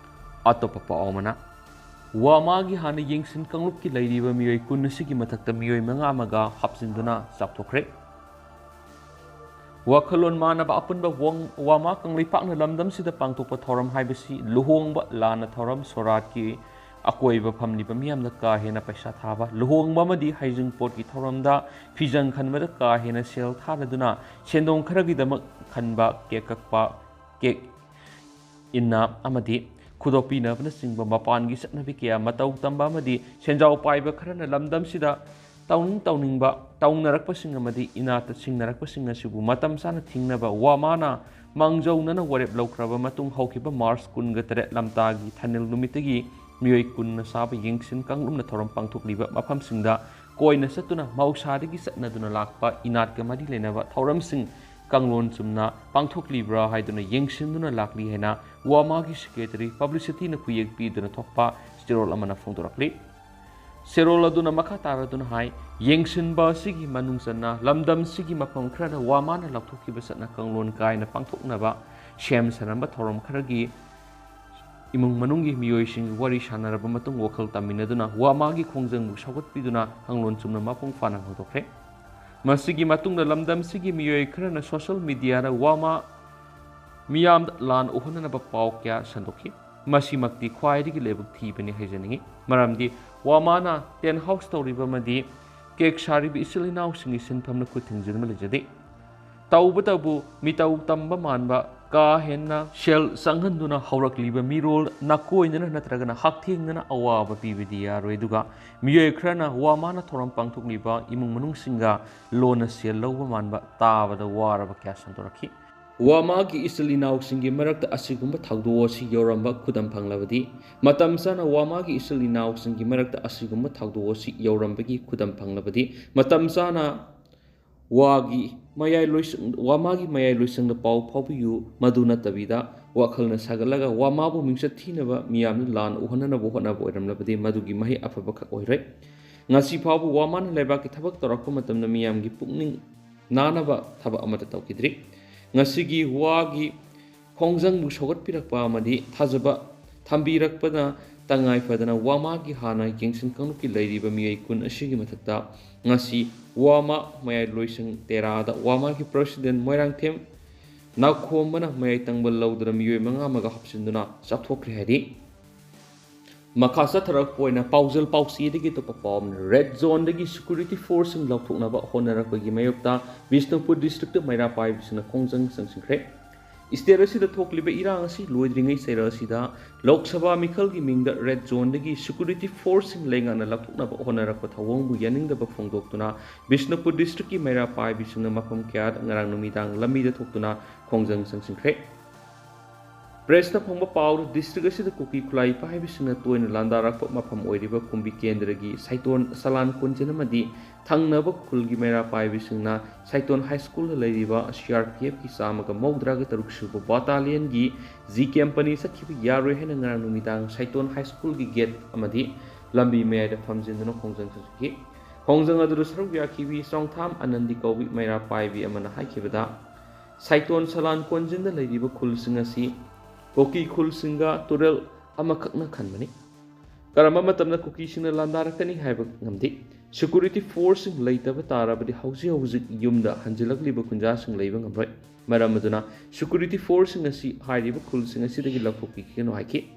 ꯑꯇꯣꯞꯄ ꯄꯥꯎ ꯑꯃꯅ, ꯋꯥꯃꯥꯒꯤ ꯍꯥꯟꯅ ꯌꯦꯡꯁꯤꯟ ꯀꯥꯡꯂꯨꯞꯀꯤ ꯂꯩꯔꯤꯕ ꯃꯤꯑꯣꯏ ꯀꯨꯟ ꯑꯁꯤꯒꯤ ꯃꯊꯛꯇ ꯃꯤꯑꯣꯏ ꯃꯉꯥ ꯑꯃꯒ ꯍꯥꯞꯆꯤꯟꯗꯨꯅ ꯆꯥꯎꯊꯣꯛꯈ꯭ꯔꯦ꯫ ꯋꯥꯈꯜꯂꯣꯟ ꯃꯥꯟꯅꯕ ꯑꯄꯨꯟꯕ ꯋꯥꯡ-, ꯋꯥꯃꯥ ꯀꯪꯂꯩꯄꯥꯛꯅ ꯂꯝꯗꯝꯁꯤꯗ ꯄꯥꯡꯊꯣꯛꯄ ꯊꯧꯔꯝ ꯍꯥꯏꯕꯁꯤ ꯂꯨꯍꯣꯡꯕ, ꯂꯥꯟꯅ ꯊꯧꯔꯝ, ꯁꯣꯔꯥꯠꯀꯤ ꯑꯀꯣꯏꯕ ꯐꯝꯂꯤꯕ ꯃꯤꯌꯥꯝꯗ ꯀꯥ ꯍꯦꯟꯅ ꯄꯩꯁꯥ ꯊꯥꯕ, ꯂꯨꯍꯣꯡꯕ ꯑꯃꯗꯤ ꯍꯩꯖꯤꯡꯄꯣꯠꯀꯤ ꯊꯧꯔꯝꯗ ꯐꯤꯖꯪ ꯈꯟꯕꯗ ꯀꯥ ꯍꯦꯟꯅ ꯁꯦꯜ ꯊꯥꯗꯗꯨꯅ ꯁꯦꯟꯗꯣꯡ ꯈꯔꯒꯤꯗꯃꯛ ꯈꯟꯕ, ꯀꯦꯛ ꯀꯛꯄ, ꯀꯦꯛ ꯏꯟꯅ ꯑꯃꯗꯤ ꯈꯨꯗꯣꯞ ꯄꯤꯅꯕꯅꯆꯤꯡꯕ ꯃꯄꯥꯟꯒꯤ ꯆꯠꯅꯕꯤ ꯀꯌꯥ ꯃꯇꯧ ꯇꯝꯕ ꯑꯃꯗꯤ ꯁꯦꯟꯖꯥꯎ ꯄꯥꯏꯕ ꯈꯔꯅ ꯂꯝꯗꯝꯁꯤꯗ ꯇꯧꯅꯤꯡ ꯇꯧꯅꯤꯡꯕ ꯇꯧꯅꯔꯛꯄꯁꯤꯡ ꯑꯃꯗꯤ ꯏꯅꯥꯠꯇ ꯁꯤꯡꯅꯔꯛꯄꯁꯤꯡ ꯑꯁꯤꯕꯨ ꯃꯇꯝ ꯆꯥꯅ ꯊꯤꯡꯅꯕ ꯋꯥꯃꯥꯅ ꯃꯥꯡꯖꯧꯅꯅ ꯋꯥꯔꯦꯞ ꯂꯧꯈ꯭ꯔꯕ ꯃꯇꯨꯡ ꯍꯧꯈꯤꯕ ꯃꯥꯔꯆ ꯀꯨꯟꯒ ꯇꯔꯦꯠ ꯂꯝꯇꯥꯒꯤ ꯊꯥꯅꯤꯜ ꯅꯨꯃꯤꯠꯇꯒꯤ ꯃꯤꯑꯣꯏ ꯀꯨꯟꯅ ꯁꯥꯕ ꯌꯦꯡꯁꯤꯟ ꯀꯥꯡꯂꯨꯞꯅ ꯊꯧꯔꯝ ꯄꯥꯡꯊꯣꯛꯂꯤꯕ ꯃꯐꯝꯁꯤꯡꯗ ꯀꯣꯏꯅ ꯆꯠꯇꯨꯅ ꯃꯍꯧꯁꯥꯗꯒꯤ ꯆꯠꯅꯗꯨꯅ ꯂꯥꯛꯄ ꯏꯅꯥꯠꯀ ꯃꯔꯤ ꯂꯩꯅꯕ ꯊꯧꯔꯝꯁꯤꯡ ꯀꯥꯡꯂꯣꯟ ꯆꯨꯝꯅ ꯄꯥꯡꯊꯣꯛꯂꯤꯕ꯭ꯔꯥ ꯍꯥꯏꯗꯨꯅ ꯌꯦꯡꯁꯤꯟꯗꯨꯅ ꯂꯥꯛꯂꯤ ꯍꯥꯏꯅ ꯋꯥꯃꯥꯒꯤ ꯁꯦꯀ꯭ꯔꯦꯇꯔꯤ ꯄꯕ꯭ꯂꯤꯁꯤꯇꯤꯅ ꯈꯨꯌꯦꯛ ꯄꯤꯗꯨꯅ ꯊꯣꯛꯄ ꯆꯦꯔꯣꯜ ꯑꯃꯅ ꯐꯣꯡꯗꯣꯔꯛꯂꯤ꯫ ꯆꯦꯔꯣꯜ ꯑꯗꯨꯅ ꯃꯈꯥ ꯇꯥꯔꯗꯨꯅ ꯍꯥꯏ, ꯌꯦꯡꯁꯤꯟꯕ ꯑꯁꯤꯒꯤ ꯃꯅꯨꯡ ꯆꯟꯅ ꯂꯝꯗꯝꯁꯤꯒꯤ ꯃꯐꯝ ꯈꯔꯗ ꯋꯥꯃꯥꯅ ꯂꯥꯎꯊꯣꯛꯈꯤꯕ ꯆꯠꯅ ꯀꯥꯡꯂꯣꯟ ꯀꯥꯏꯅ ꯄꯥꯡꯊꯣꯛꯅꯕ ꯁꯦꯝ ꯁꯥꯔꯝꯕ ꯊꯧꯔꯝ ꯈꯔꯒꯤ ꯏꯃꯨꯡ ꯃꯅꯨꯡꯒꯤ ꯃꯤꯑꯣꯏꯁꯤꯡꯒ ꯋꯥꯔꯤ ꯁꯥꯟꯅꯔꯕ ꯃꯇꯨꯡ ꯋꯥꯈꯜ ꯇꯥꯃꯤꯟꯅꯗꯨꯅ ꯋꯥꯃꯥꯒꯤ ꯈꯣꯡꯖꯪꯕꯨ ꯁꯧꯒꯠꯄꯤꯗꯨꯅ ꯀꯥꯡꯂꯣꯟ ꯆꯨꯝꯅ ꯃꯄꯨꯡ ꯐꯥꯅ ꯍꯧꯗꯣꯛꯈ꯭ꯔꯦ꯫ ꯃꯁꯤꯒꯤ ꯃꯇꯨꯡꯗ ꯂꯝꯗꯝꯁꯤꯒꯤ ꯃꯤꯑꯣꯏ ꯈꯔꯅ ꯁꯣꯁꯤꯌꯦꯜ ꯃꯤꯗꯤꯌꯥꯗ ꯋꯥꯃꯥ ꯃꯤꯌꯥꯝꯗ ꯂꯥꯟ ꯎꯍꯟꯅꯅꯕ ꯄꯥꯎ ꯀꯌꯥ ꯁꯟꯗꯣꯛꯈꯤ꯫ ꯃꯁꯤꯃꯛꯇꯤ ꯈ꯭ꯋꯥꯏꯗꯒꯤ ꯂꯥꯏꯕꯛ ꯊꯤꯕꯅꯤ ꯍꯥꯏꯖꯅꯤꯡꯏ, ꯃꯔꯝꯗꯤ ꯋꯥꯃꯥꯅ ꯇꯦꯟꯠ ꯍꯥꯎꯁ ꯇꯧꯔꯤꯕ ꯑꯃꯗꯤ ꯀꯦꯛ ꯁꯥꯔꯤꯕ ꯏꯆꯤꯜ ꯏꯅꯥꯎꯁꯤꯡꯒꯤ ꯁꯤꯟꯐꯝꯅ ꯈꯨꯠ ꯊꯤꯡꯖꯤꯟꯕ ꯂꯩꯖꯗꯦ꯫ ꯇꯧꯕꯇꯕꯨ ꯃꯤꯇꯧ ꯇꯝꯕ ꯃꯥꯟꯕ ꯀꯥ ꯍꯦꯟꯅ ꯁꯦꯜ ꯆꯪꯍꯟꯗꯨꯅ ꯍꯧꯔꯛꯂꯤꯕ ꯃꯤꯔꯣꯜ ꯅꯥꯀꯣꯏꯅꯅ ꯅꯠꯇ꯭ꯔꯒꯅ ꯍꯛꯊꯦꯡꯅꯅ ꯑꯋꯥꯕ ꯄꯤꯕꯗꯤ ꯌꯥꯔꯣꯏ꯫ ꯑꯗꯨꯒ ꯃꯤꯑꯣꯏ ꯈꯔꯅ ꯋꯥꯃꯥꯅ ꯊꯧꯔꯝ ꯄꯥꯡꯊꯣꯛꯂꯤꯕ ꯏꯃꯨꯡ ꯃꯅꯨꯡꯁꯤꯡꯒ ꯂꯣꯟꯅ ꯁꯦꯜ ꯂꯧꯕ ꯃꯥꯟꯕ ꯇꯥꯕꯗ ꯋꯥꯔꯕ ꯀꯌꯥ ꯁꯟꯗꯣꯔꯛꯈꯤ꯫ ꯋꯥꯃꯥꯒꯤ ꯏꯆꯤꯜ ꯏꯅꯥꯎꯁꯤꯡꯒꯤ ꯃꯔꯛꯇ ꯑꯁꯤꯒꯨꯝꯕ ꯊꯧꯗꯣꯛ ꯑꯁꯤ ꯌꯧꯔꯝꯕ ꯈꯨꯗꯝ ꯐꯪꯂꯕꯗꯤ, ꯃꯇꯝ ꯆꯥꯅ ꯋꯥꯃꯥꯒꯤ ꯏꯆꯤꯜ ꯏꯅꯥꯎꯁꯤꯡꯒꯤ ꯃꯔꯛꯇ ꯑꯁꯤꯒꯨꯝꯕ ꯊꯧꯗꯣꯛ ꯑꯁꯤ ꯌꯧꯔꯝꯕꯒꯤ ꯈꯨꯗꯝ ꯐꯪꯂꯕꯗꯤ, ꯃꯇꯝ ꯆꯥꯅ ꯋꯥꯒꯤ ꯃꯌꯥꯏ ꯂꯣꯏꯁꯪ-, ꯋꯥꯃꯥꯒꯤ ꯃꯌꯥꯏ ꯂꯣꯏꯁꯪꯗ ꯄꯥꯎ ꯐꯥꯎꯕꯤꯌꯨ꯫ ꯃꯗꯨ ꯅꯠꯇꯕꯤꯗ ꯋꯥꯈꯜꯅ ꯁꯥꯒꯠꯂꯒ ꯋꯥꯃꯥꯕꯨ ꯃꯤꯡꯆꯠ ꯊꯤꯅꯕ ꯃꯤꯌꯥꯝꯅ ꯂꯥꯟ ꯎꯍꯟꯅꯅꯕ ꯍꯣꯠꯅꯕ ꯑꯣꯏꯔꯝꯂꯕꯗꯤ, ꯃꯗꯨꯒꯤ ꯃꯍꯩ ꯑꯐꯕ ꯈꯛ ꯑꯣꯏꯔꯣꯏ꯫ ꯉꯁꯤ ꯐꯥꯎꯕ ꯋꯥꯃꯥꯅ ꯂꯩꯕꯥꯛꯀꯤ ꯊꯕꯛ ꯇꯧꯔꯛꯄ ꯃꯇꯝꯗ ꯃꯤꯌꯥꯝꯒꯤ ꯄꯨꯛꯅꯤꯡ ꯅꯥꯅꯕ ꯊꯕꯛ ꯑꯃꯠꯇ ꯇꯧꯈꯤꯗ꯭ꯔꯤ꯫ ꯉꯁꯤꯒꯤ ꯋꯥꯒꯤ ꯈꯣꯡꯖꯪꯕꯨ ꯁꯧꯒꯠꯄꯤꯔꯛꯄ ꯑꯃꯗꯤ ꯊꯥꯖꯕ ꯊꯝꯕꯤꯔꯛꯄꯅ ꯇꯉꯥꯏ ꯐꯗꯅ ꯋꯥꯃꯥꯒꯤ ꯍꯥꯟꯅ ꯌꯦꯡꯁꯤꯟ ꯀꯥꯡꯂꯨꯞꯀꯤ ꯂꯩꯔꯤꯕ ꯃꯤꯑꯣꯏ ꯀꯨꯟ ꯑꯁꯤꯒꯤ ꯃꯊꯛꯇ ꯉꯁꯤ ꯋꯥꯃꯥ ꯃꯌꯥꯏ ꯂꯣꯏꯁꯪ ꯇꯦꯔꯥꯗ ꯋꯥꯃꯥꯒꯤ ꯄ꯭ꯔꯁꯤꯗꯦꯟ ꯃꯣꯏꯔꯥꯡꯊꯦꯝ ꯅꯥꯎꯈꯣꯝꯕꯅ ꯃꯌꯥꯏ ꯇꯪꯕ ꯂꯧꯗꯨꯅ ꯃꯤꯑꯣꯏ ꯃꯉꯥ ꯑꯃꯒ ꯍꯥꯞꯆꯤꯟꯗꯨꯅ ꯆꯥꯊꯣꯛꯈ꯭ꯔꯦ ꯍꯥꯏꯔꯤ꯫ ꯃꯈꯥ ꯆꯠꯊꯔꯛꯄ ꯑꯣꯏꯅ ꯄꯥꯎꯖꯦꯜ ꯄꯥꯎꯆꯦꯗꯒꯤ ꯑꯇꯣꯞꯄ ꯄꯥꯎ ꯑꯃꯅ, ꯔꯦꯗ ꯖꯣꯟꯗꯒꯤ ꯁꯦꯀ꯭ꯌꯨꯔꯤꯇꯤ ꯐꯣꯔꯁꯁꯤꯡ ꯂꯧꯊꯣꯛꯅꯕ ꯍꯣꯠꯅꯔꯛꯄꯒꯤ ꯃꯥꯌꯣꯛꯇ ꯕꯤꯁꯅꯨꯄꯨꯔ ꯗꯤꯁꯇ꯭ꯔꯤꯛꯇ ꯃꯩꯔꯥ ꯄꯥꯏꯕꯁꯤꯡꯅ ꯈꯣꯡꯖꯪ ꯆꯪꯁꯤꯟꯈ꯭ꯔꯦ꯫ ꯁ꯭ꯇꯦꯠ ꯑꯁꯤꯗ ꯊꯣꯛꯂꯤꯕ ꯏꯔꯥꯡ ꯑꯁꯤ ꯂꯣꯏꯗ꯭ꯔꯤꯉꯩ ꯆꯩꯔꯛ ꯑꯁꯤꯗ ꯂꯣꯛ ꯁꯚꯥ ꯃꯤꯈꯜꯒꯤ ꯃꯤꯡꯗ ꯔꯦꯗ ꯖꯣꯟꯗꯒꯤ ꯁꯦꯀ꯭ꯌꯨꯔꯤꯇꯤ ꯐꯣꯔꯁꯁꯤꯡ ꯂꯩꯉꯥꯛꯅ ꯂꯧꯊꯣꯛꯅꯕ ꯍꯣꯠꯅꯔꯛꯄ ꯊꯧꯑꯣꯡꯕꯨ ꯌꯥꯅꯤꯡꯗꯕ ꯐꯣꯡꯗꯣꯛꯇꯨꯅ ꯕꯤꯁꯅꯨꯄꯨꯔ ꯗꯤꯁꯇ꯭ꯔꯤꯛꯀꯤ ꯃꯩꯔꯥ ꯄꯥꯏꯕꯤꯁꯤꯡꯅ ꯃꯐꯝ ꯀꯌꯥꯗ ꯉꯔꯥꯡ ꯅꯨꯃꯤꯗꯥꯡ ꯂꯝꯕꯤꯗ ꯊꯣꯛꯇꯨꯅ ꯈꯣꯡꯖꯪ ꯆꯪꯁꯤꯟꯈ꯭ꯔꯦ꯫ ꯄ꯭ꯔꯦꯁꯇ ꯐꯪꯕ ꯄꯥꯎꯗ, ꯗꯤꯁꯇ꯭ꯔꯤꯛ ꯑꯁꯤꯗ ꯀꯨꯀꯤ ꯈꯨꯠꯂꯥꯏ ꯄꯥꯏꯕꯤꯁꯤꯡꯅ ꯇꯣꯏꯅ ꯂꯥꯟꯗꯥꯔꯛꯄ ꯃꯐꯝ ꯑꯣꯏꯔꯤꯕ ꯀꯨꯝꯕꯤ ꯀꯦꯟꯗ꯭ꯔꯒꯤ ꯁꯥꯏꯇꯣꯟ ꯁꯂꯥꯟ ꯀꯣꯟꯖꯤꯟ ꯑꯃꯗꯤ ꯊꯪꯅꯕ ꯈꯨꯜꯒꯤ ꯃꯩꯔꯥ ꯄꯥꯏꯕꯤꯁꯤꯡꯅ ꯁꯥꯏꯇꯣꯟ ꯍꯥꯏ ꯁ꯭ꯀꯨꯜꯗ ꯂꯩꯔꯤꯕ ꯁꯤ ꯑꯥꯔ ꯄꯤ ꯑꯦꯐꯀꯤ ꯆꯥꯝꯃꯒ ꯃꯧꯗ꯭ꯔꯥꯒ ꯇꯔꯨꯛ ꯁꯨꯕ ꯕꯥꯇꯥꯂꯤꯌꯟꯒꯤ ꯖꯤ ꯀꯦꯝꯄꯅꯤ ꯆꯠꯈꯤꯕ ꯌꯥꯔꯣꯏ ꯍꯥꯏꯅ ꯉꯔꯥꯡ ꯅꯨꯃꯤꯗꯥꯡ ꯁꯥꯏꯇꯣꯟ ꯍꯥꯏ ꯁ꯭ꯀꯨꯜꯒꯤ ꯒꯦꯠ ꯑꯃꯗꯤ ꯂꯝꯕꯤ ꯃꯌꯥꯏꯗ ꯐꯝꯖꯤꯟꯗꯨꯅ ꯈꯣꯡꯖꯪ ꯆꯠꯈꯤ꯫ ꯈꯣꯡꯖꯪ ꯑꯗꯨꯗ ꯁꯔꯨꯛ ꯌꯥꯈꯤꯕꯤ ꯆꯣꯡꯊꯥꯝ ꯑꯅꯟꯗꯤ ꯀꯧꯕꯤ ꯃꯩꯔꯥ ꯄꯥꯏꯕꯤ ꯑꯃꯅ ꯍꯥꯏꯈꯤꯕꯗ, ꯁꯥꯏꯇꯣꯟ ꯁꯂꯥꯟ ꯀꯣꯟꯖꯤꯟꯗ ꯂꯩꯔꯤꯕ ꯈꯨꯜꯁꯤꯡ ꯑꯁꯤ ꯀꯨꯀꯤ ꯈꯨꯜꯁꯤꯡꯒ ꯇꯨꯔꯦꯜ ꯑꯃꯈꯛꯅ ꯈꯟꯕꯅꯤ꯫ ꯀꯔꯝꯕ ꯃꯇꯝꯗ ꯀꯨꯀꯤꯁꯤꯡꯅ ꯂꯥꯟꯗꯥꯔꯛꯀꯅꯤ ꯍꯥꯏꯕ ꯉꯝꯗꯦ꯫ ꯁꯦꯀ꯭ꯌꯨꯔꯤꯇꯤ ꯐꯣꯔꯁꯁꯤꯡ ꯂꯩꯇꯕ ꯇꯥꯔꯕꯗꯤ ꯍꯧꯖꯤꯛ ꯍꯧꯖꯤꯛ ꯌꯨꯝꯗ ꯍꯟꯖꯤꯜꯂꯛꯂꯤꯕ ꯈꯨꯟꯖꯥꯁꯤꯡ ꯂꯩꯕ ꯉꯝꯂꯣꯏ꯫ ꯃꯔꯝ ꯑꯗꯨꯅ ꯁꯦꯀ꯭ꯌꯨꯔꯤꯇꯤ ꯐꯣꯔꯁꯁꯤꯡ ꯑꯁꯤ ꯍꯥꯏꯔꯤꯕ ꯈꯨꯜꯁꯤꯡ ꯑꯁꯤꯗꯒꯤ ꯂꯧꯊꯣꯛꯄꯤꯈꯤꯒꯅꯨ ꯍꯥꯏꯈꯤ꯫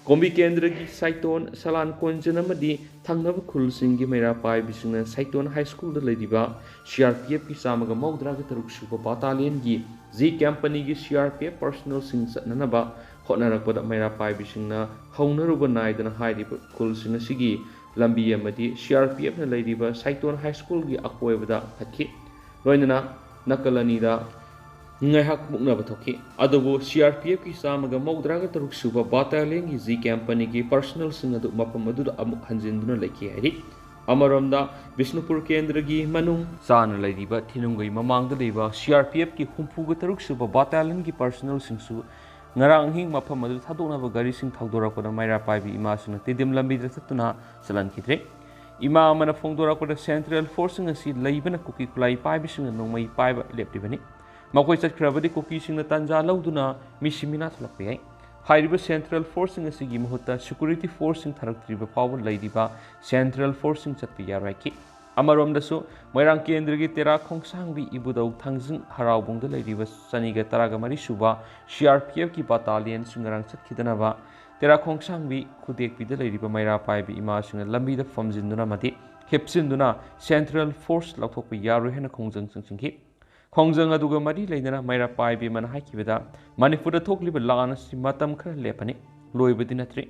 ꯀꯣꯝꯕꯤ ꯀꯦꯟꯗ꯭ꯔꯒꯤ ꯁꯥꯏꯇꯣꯟ ꯁꯂꯥꯟ ꯀꯣꯟꯖꯤꯟ ꯑꯃꯗꯤ ꯊꯪꯅꯕ ꯈꯨꯜꯁꯤꯡꯒꯤ ꯃꯩꯔꯥ ꯄꯥꯏꯕꯤꯁꯤꯡꯅ ꯁꯥꯏꯇꯣꯟ ꯍꯥꯏ ꯁ꯭ꯀꯨꯜꯗ ꯂꯩꯔꯤꯕ ꯁꯤ ꯑꯥꯔ ꯄꯤ ꯑꯦꯐꯀꯤ ꯆꯥꯝꯃꯒ ꯃꯧꯗ꯭ꯔꯥꯒ ꯇꯔꯨꯛ ꯁꯨꯕ ꯕꯥꯇꯥꯂꯤꯌꯟꯒꯤ G ꯀꯦꯝꯄꯅꯤꯒꯤ C R P F ꯄꯔꯁꯣꯅꯦꯜꯁꯤꯡ ꯆꯠꯅꯅꯕ ꯍꯣꯠꯅꯔꯛꯄꯗ ꯃꯩꯔꯥ ꯄꯥꯏꯕꯤꯁꯤꯡꯅ ꯍꯧꯅꯔꯨꯕ ꯅꯥꯏꯗꯅ ꯍꯥꯏꯔꯤꯕ ꯈꯨꯜꯁꯤꯡ ꯑꯁꯤꯒꯤ ꯂꯝꯕꯤ ꯑꯃꯗꯤ ꯁꯤ ꯑꯥꯔ ꯄꯤ ꯑꯦꯐꯅ ꯂꯩꯔꯤꯕ ꯁꯥꯏꯇꯣꯟ ꯍꯥꯏ ꯁ꯭ꯀꯨꯜꯒꯤ ꯑꯀꯣꯏꯕꯗ ꯐꯠꯈꯤ꯫ ꯂꯣꯏꯅꯅ ꯅꯥꯀꯜ ꯑꯅꯤꯗ ꯉꯥꯏꯍꯥꯛ ꯃꯨꯛꯅꯕ ꯊꯣꯛꯈꯤ꯫ ꯑꯗꯨꯕꯨ ꯁꯤ ꯑꯥꯔ ꯄꯤ ꯑꯦꯐꯀꯤ ꯆꯥꯝꯃꯒ ꯃꯧꯗ꯭ꯔꯥꯒ ꯇꯔꯨꯛ ꯁꯨꯕ ꯕꯥꯇꯥꯂꯤꯌꯟꯒꯤ ꯖꯤ ꯀꯦꯝꯄꯅꯤꯒꯤ ꯄꯔꯁꯅꯦꯜꯁꯤꯡ ꯑꯗꯨ ꯃꯐꯝ ꯑꯗꯨꯗ ꯑꯃꯨꯛ ꯍꯟꯖꯤꯟꯗꯨꯅ ꯂꯩꯈꯤ ꯍꯥꯏꯔꯤ꯫ ꯑꯃꯔꯣꯝꯗ, ꯕꯤꯁꯅꯨꯄꯨꯔ ꯀꯦꯟꯗ꯭ꯔꯒꯤ ꯃꯅꯨꯡ ꯆꯥꯅ ꯂꯩꯔꯤꯕ ꯊꯤꯅꯨꯡꯒꯩ ꯃꯃꯥꯡꯗ ꯂꯩꯕ ꯁꯤ ꯑꯥꯔ ꯄꯤ ꯑꯦꯐꯀꯤ ꯍꯨꯝꯐꯨꯒ ꯇꯔꯨꯛ ꯁꯨꯕ ꯕꯥꯇꯥꯂꯤꯌꯟꯒꯤ ꯄꯔꯁꯅꯦꯜꯁꯤꯡꯁꯨ ꯉꯔꯥꯡ ꯑꯍꯤꯡ ꯃꯐꯝ ꯑꯗꯨꯗ ꯊꯥꯗꯣꯛꯅꯕ ꯒꯥꯔꯤꯁꯤꯡ ꯊꯧꯗꯣꯔꯛꯄꯗ ꯃꯩꯔꯥ ꯄꯥꯏꯕꯤ ꯏꯃꯥꯁꯤꯡꯅ ꯇꯤꯗꯤꯝ ꯂꯝꯕꯤꯗ ꯆꯠꯇꯨꯅ ꯆꯠꯍꯟꯈꯤꯗ꯭ꯔꯦ꯫ ꯏꯃꯥ ꯑꯃꯅ ꯐꯣꯡꯗꯣꯔꯛꯄꯗ, ꯁꯦꯟꯇ꯭ꯔꯦꯜ ꯐꯣꯔꯁꯁꯤꯡ ꯑꯁꯤ ꯂꯩꯕꯅ ꯀꯨꯀꯤ ꯈꯨꯠꯂꯥꯏ ꯄꯥꯏꯕꯁꯤꯡꯅ ꯅꯣꯡꯃꯩ ꯄꯥꯏꯕ ꯂꯦꯞꯂꯤꯕꯅꯤ꯫ ꯃꯈꯣꯏ ꯆꯠꯈ꯭ꯔꯕꯗꯤ ꯀꯨꯀꯤꯁꯤꯡꯅ ꯇꯥꯟꯖꯥ ꯂꯧꯗꯨꯅ ꯃꯤꯁꯤ ꯃꯤꯅꯥ ꯊꯣꯛꯂꯛꯄ ꯌꯥꯏ꯫ ꯍꯥꯏꯔꯤꯕ ꯁꯦꯟꯇ꯭ꯔꯦꯜ ꯐꯣꯔꯁꯁꯤꯡ ꯑꯁꯤꯒꯤ ꯃꯍꯨꯠꯇ ꯁꯦꯀ꯭ꯌꯨꯔꯤꯇꯤ ꯐꯣꯔꯁꯁꯤꯡ ꯊꯥꯔꯛꯇ꯭ꯔꯤꯕ ꯐꯥꯎꯕ ꯂꯩꯔꯤꯕ ꯁꯦꯟꯇ꯭ꯔꯦꯜ ꯐꯣꯔꯁꯁꯤꯡ ꯆꯠꯄ ꯌꯥꯔꯣꯏ ꯍꯥꯏꯈꯤ꯫ ꯑꯃꯔꯣꯝꯗꯁꯨ, ꯃꯣꯏꯔꯥꯡ ꯀꯦꯟꯗ꯭ꯔꯒꯤ ꯇꯦꯔꯥ ꯈꯣꯡꯁꯥꯡꯕꯤ ꯏꯕꯨꯙꯧ ꯊꯥꯡꯖꯤꯡ ꯍꯔꯥꯎꯕꯨꯡꯗ ꯂꯩꯔꯤꯕ ꯆꯅꯤꯒ ꯇꯔꯥꯒ ꯃꯔꯤ ꯁꯨꯕ ꯁꯤ ꯑꯥꯔ ꯄꯤ ꯑꯦꯐꯀꯤ ꯕꯥꯇꯥꯂꯤꯌꯟꯁꯤꯡ ꯉꯔꯥꯡ ꯆꯠꯈꯤꯗꯅꯕ ꯇꯦꯔꯥ ꯈꯣꯡꯁꯥꯡꯕꯤ ꯈꯨꯗꯦꯛꯄꯤꯗ ꯂꯩꯔꯤꯕ ꯃꯩꯔꯥ ꯄꯥꯏꯕꯤ ꯏꯃꯥꯁꯤꯡꯅ ꯂꯝꯕꯤꯗ ꯐꯝꯖꯤꯟꯗꯨꯅ ꯑꯃꯗꯤ ꯍꯤꯞꯆꯤꯟꯗꯨꯅ ꯁꯦꯟꯇ꯭ꯔꯦꯜ ꯐꯣꯔꯁ ꯂꯧꯊꯣꯛꯄ ꯌꯥꯔꯣꯏ ꯍꯥꯏꯅ ꯈꯣꯡꯖꯪ ꯆꯪꯁꯤꯟꯈꯤ꯫ ꯈꯣꯡꯖꯪ ꯑꯗꯨꯒ ꯃꯔꯤ ꯂꯩꯅꯅ ꯃꯩꯔꯥ ꯄꯥꯏꯕꯤ ꯑꯃꯅ ꯍꯥꯏꯈꯤꯕꯗ, ꯃꯅꯤꯄꯨꯔꯗ ꯊꯣꯛꯂꯤꯕ ꯂꯥꯟ ꯑꯁꯤ ꯃꯇꯝ ꯈꯔ ꯂꯦꯞꯄꯅꯤ, ꯂꯣꯏꯕꯗꯤ ꯅꯠꯇ꯭ꯔꯤ꯫